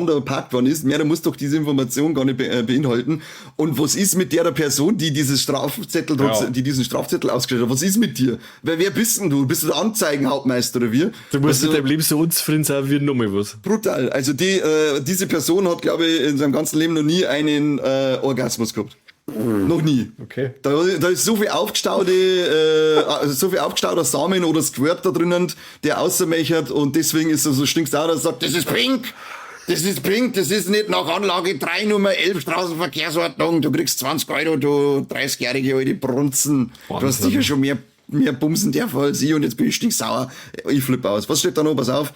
der parkt wann ist. Mehr, da muss doch diese Information gar nicht beinhalten. Und was ist mit der Person, die dieses Strafzettel, ja. die diesen Strafzettel ausgestellt hat? Was ist mit dir? Wer bist denn du? Bist du der Anzeigenhauptmeister oder wie? Du musst mit deinem Leben so unzufrieden sein wie nochmal was. Brutal. Also diese Person hat, glaube ich, in seinem ganzen Leben noch nie einen Orgasmus gehabt. Noch nie. Okay. Da ist so viel so viel aufgestauter Samen oder Squirt da drinnen, der außermechert und deswegen ist er so stinksauer, dass er sagt, das ist pink! Das ist pink, das ist nicht nach Anlage 3 Nummer 11 Straßenverkehrsordnung, du kriegst 20 Euro, du 30-jährige alte Brunzen. Wahnsinn. Du hast sicher schon mehr Bumsen der als ich und jetzt bin ich stinksauer. Ich flippe aus. Was steht da noch? Pass auf.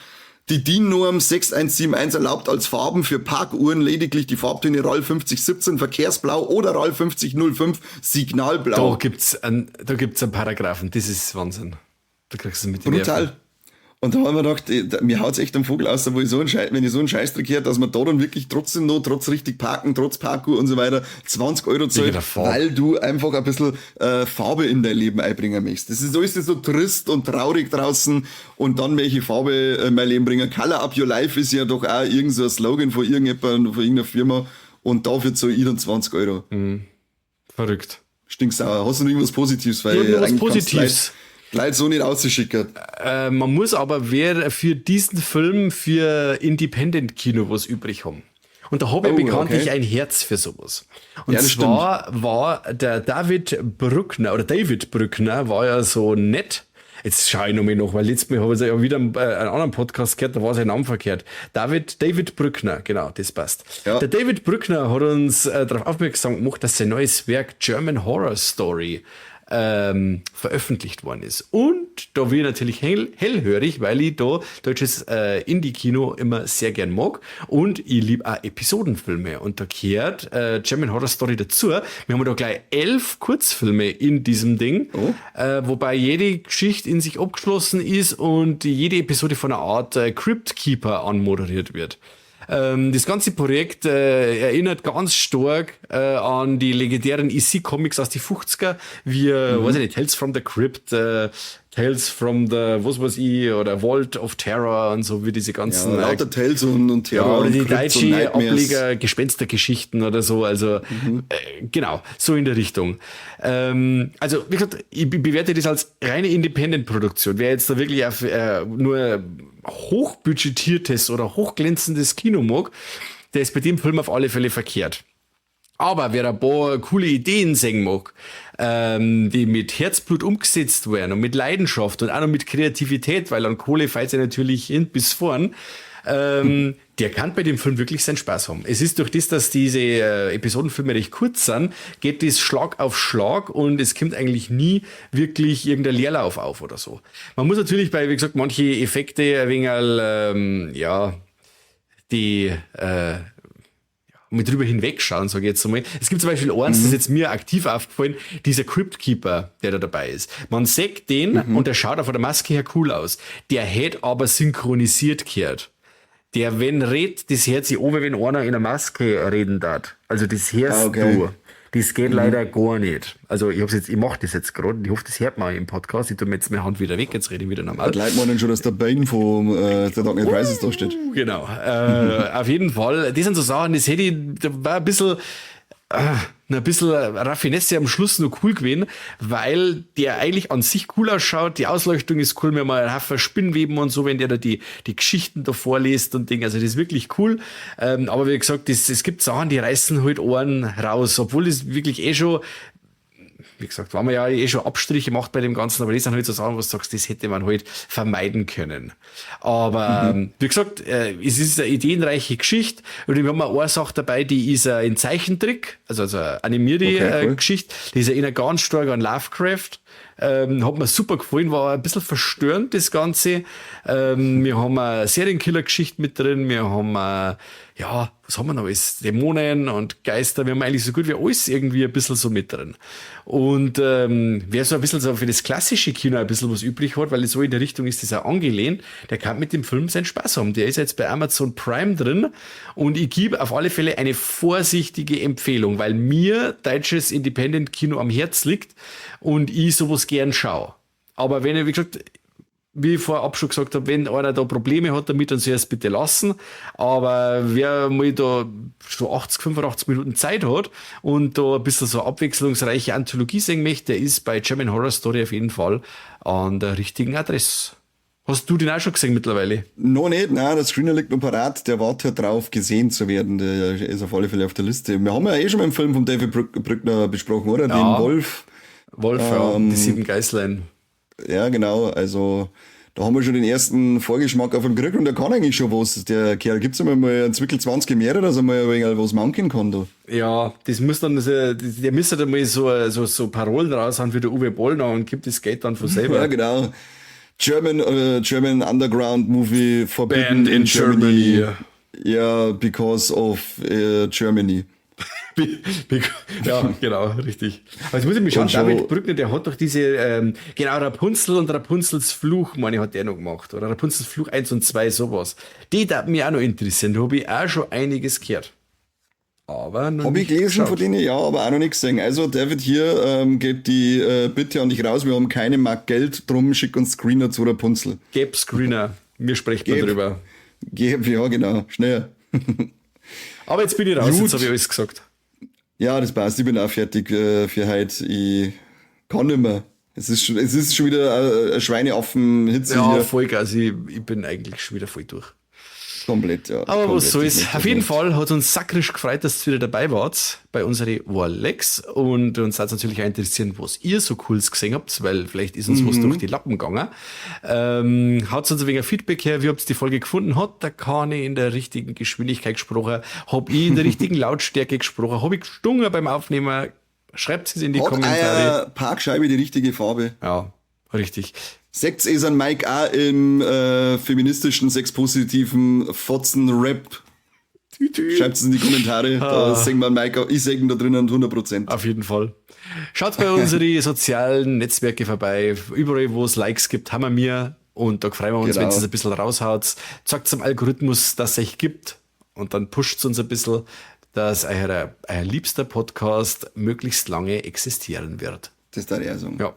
Die DIN-Norm 6171 erlaubt als Farben für Parkuhren lediglich die Farbtöne RAL 5017 Verkehrsblau oder RAL 5005 Signalblau. Da gibt's einen Paragraphen, das ist Wahnsinn. Da kriegst du mit den Brutal. Nerven. Und da haben wir gedacht, mir haut's echt am Vogel aus, wo ich wenn ich so einen Scheißdreck höre, dass man da dann wirklich trotzdem noch, trotz richtig parken, trotz Parkour und so weiter, 20 Euro zahlt, weil du einfach ein bisschen Farbe in dein Leben einbringen möchtest. Das ist, so ist es so trist und traurig draußen und dann welche Farbe in mein Leben bringen. Color up your life ist ja doch auch irgend so ein Slogan von irgendjemandem, von irgendeiner Firma und dafür zahle ich dann 20 Euro. Mhm. Verrückt. Stinksauer. Hast du noch irgendwas Positives? Weil irgendwas Positives. Leider so nicht auszuschicken. Man muss aber wer für diesen Film für Independent-Kino was übrig haben. Und da habe ich bekanntlich ein Herz für sowas. Und ja, zwar war der David Brückner, oder David Brückner war ja so nett. Jetzt schaue ich nochmal nach, weil letztes Mal habe ich ja wieder einen anderen Podcast gehört, da war sein Name verkehrt. David Brückner, genau, das passt. Ja. Der David Brückner hat uns darauf aufmerksam gemacht, dass sein neues Werk German Horror Story veröffentlicht worden ist. Und da bin ich natürlich hellhörig, weil ich da deutsches Indie-Kino immer sehr gern mag und ich liebe auch Episodenfilme. Und da gehört German Horror Story dazu. Wir haben da gleich 11 Kurzfilme in diesem Ding, wobei jede Geschichte in sich abgeschlossen ist und jede Episode von einer Art Crypt Keeper anmoderiert wird. Das ganze Projekt erinnert ganz stark an die legendären EC-Comics aus die 50er, wie, weiß ich nicht, Tales from the Crypt, Tales from the, was weiß ich, oder Vault of Terror und so, wie diese ganzen... Ja, lauter Tales und Terror. Ja, oder die deutsche Ableger, Gespenstergeschichten oder so, also genau, so in der Richtung. Also, wie gesagt, ich bewerte das als reine Independent-Produktion. Wer jetzt da wirklich auf, nur hochbudgetiertes oder hochglänzendes Kino mag, der ist bei dem Film auf alle Fälle verkehrt. Aber wer ein paar coole Ideen sehen mag, die mit Herzblut umgesetzt werden und mit Leidenschaft und auch noch mit Kreativität, weil an Kohle fällt sie natürlich hin bis vorn, der kann bei dem Film wirklich seinen Spaß haben. Es ist durch das, dass diese Episodenfilme recht kurz sind, geht das Schlag auf Schlag und es kommt eigentlich nie wirklich irgendein Leerlauf auf oder so. Man muss natürlich bei, wie gesagt, manche Effekte ein wenig, die mit drüber hinwegschauen, sage ich jetzt einmal. Es gibt zum Beispiel eins, das ist jetzt mir aktiv aufgefallen, dieser Crypt Keeper, der da dabei ist. Man sieht den und der schaut auch von der Maske her cool aus. Der hätte aber synchronisiert gehört. Der, wenn redet, das hört sich oben, wenn einer in der Maske reden darf. Also das hörst du. Das geht leider gar nicht. Also ich mach das jetzt gerade und ich hoffe, das hört man im Podcast. Ich tue mir jetzt meine Hand wieder weg, jetzt rede ich wieder normal. Da leitet man dann schon, dass der Bane vom The Dark Knight Rises da steht. Genau. Auf jeden Fall. Das sind so Sachen, das hätte ich, da war ein bisschen Raffinesse am Schluss noch cool gewesen, weil der eigentlich an sich cool ausschaut, die Ausleuchtung ist cool, wir haben mal einen Haufen Spinnweben und so, wenn der da die Geschichten da vorliest und Dinge, also das ist wirklich cool. Aber wie gesagt, es gibt Sachen, die reißen halt Ohren raus, obwohl das wirklich eh schon, wie gesagt, weil man ja eh schon Abstriche macht bei dem Ganzen, aber das sind halt so Sachen, wo du sagst, das hätte man halt vermeiden können. Aber wie gesagt, es ist eine ideenreiche Geschichte und wir haben auch eine Sache dabei, die ist ein Zeichentrick, also eine animierte Geschichte, die ist erinnert ganz stark an Lovecraft. Hat mir super gefallen, war ein bisschen verstörend, das Ganze. Wir haben eine Serienkiller-Geschichte mit drin, wir haben eine Ja, was haben wir noch alles? Dämonen und Geister, wir haben eigentlich so gut wie alles irgendwie ein bisschen so mit drin. Und wer so ein bisschen so für das klassische Kino ein bisschen was übrig hat, weil so in der Richtung ist das auch angelehnt, der kann mit dem Film seinen Spaß haben. Der ist jetzt bei Amazon Prime drin und ich gebe auf alle Fälle eine vorsichtige Empfehlung, weil mir deutsches Independent-Kino am Herz liegt und ich sowas gern schaue. Aber wenn ihr, wie gesagt, wie ich vorab schon gesagt habe, wenn einer da Probleme hat damit, dann soll er es bitte lassen. Aber wer mal da so 80, 85 Minuten Zeit hat und da ein bisschen so abwechslungsreiche Anthologie sehen möchte, der ist bei German Horror Story auf jeden Fall an der richtigen Adresse. Hast du den auch schon gesehen mittlerweile? Noch nicht, nein, der Screener liegt noch parat, der wartet drauf, gesehen zu werden. Der ist auf alle Fälle auf der Liste. Wir haben ja eh schon mal einen Film von David Brückner besprochen, oder? Ja. Den Wolf. Wolf, ja, die sieben Geißlein. Ja, genau. Also, da haben wir schon den ersten Vorgeschmack auf dem gekriegt und der kann eigentlich schon was. Der Kerl gibt's immer mal einen Zwickel 20 mehr, dass er mal ein wenig was manken kann da. Ja, das muss dann, der müsste dann mal so Parolen raushauen wie der Uwe Boll noch und gibt das Geld dann von selber. Ja, genau. German Underground Movie forbidden Banned in Germany. Ja, because of Germany. Ja, genau, richtig. Aber jetzt muss ich mich schauen, David Brückner, der hat doch diese, genau, Rapunzel und Rapunzels Fluch, meine ich, hat der noch gemacht. Oder Rapunzels Fluch 1 und 2, sowas. Die darf mich auch noch interessieren, da habe ich auch schon einiges gehört. Aber noch Hab ich nicht gelesen geschaut. von denen, ja, aber auch noch nichts gesehen. Also David, hier geht die Bitte an dich raus, wir haben keine Mark Geld, drum schick uns Screener zu Rapunzel. Geb Screener, wir sprechen Geb. drüber. Geb, ja genau, schnell. Aber jetzt bin ich raus, Gut. jetzt habe ich alles gesagt. Ja, das passt, ich bin auch fertig für heute. Ich kann nicht mehr. Es ist schon wieder eine Schweineaffen-Hitze Ja, hier. Vollgas, ich bin eigentlich schon wieder voll durch. Komplett, ja. Aber komplett, was soll's. Ich möchte Auf jeden nicht. Fall hat uns sakrisch gefreut, dass ihr wieder dabei wart bei unseren Warlex. Und uns hat's natürlich auch interessieren, was ihr so Cooles gesehen habt, weil vielleicht ist uns was durch die Lappen gegangen. Haut uns ein wenig Feedback her, wie habt ihr die Folge gefunden? Hat der Kani in der richtigen Geschwindigkeit gesprochen? Hab ich in der richtigen Lautstärke gesprochen? Hab ich gestungen beim Aufnehmen? Schreibt es in die Hat Kommentare. euer Parkscheibe die richtige Farbe? Ja, richtig. Sex ist ein Mike auch im feministischen, sexpositiven Fotzen-Rap. Schreibt es in die Kommentare, da sehen wir Mike auch. Ich sehe ihn da drinnen 100%. Auf jeden Fall. Schaut bei unsere sozialen Netzwerke vorbei. Überall, wo es Likes gibt, haben wir mir. Und da freuen wir uns, wenn es ein bisschen raushaut. Zeigt zum Algorithmus, dass es euch gibt. Und dann pusht es uns ein bisschen, dass euer liebster Podcast möglichst lange existieren wird. Das darf ich auch sagen. Ja.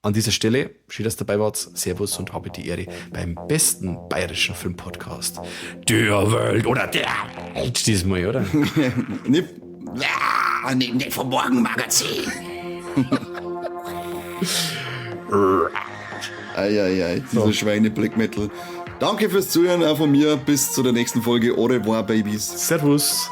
An dieser Stelle, schön, dass ihr dabei wart. Servus und habe die Ehre beim besten bayerischen Filmpodcast der Welt oder der Welt diesmal, oder? Nicht, Ja, nicht vom Morgenmagazin. Ei, ei, ei, dieser Schweine-Black Metal. Danke fürs Zuhören auch von mir. Bis zu der nächsten Folge. Au revoir, Babys. Servus.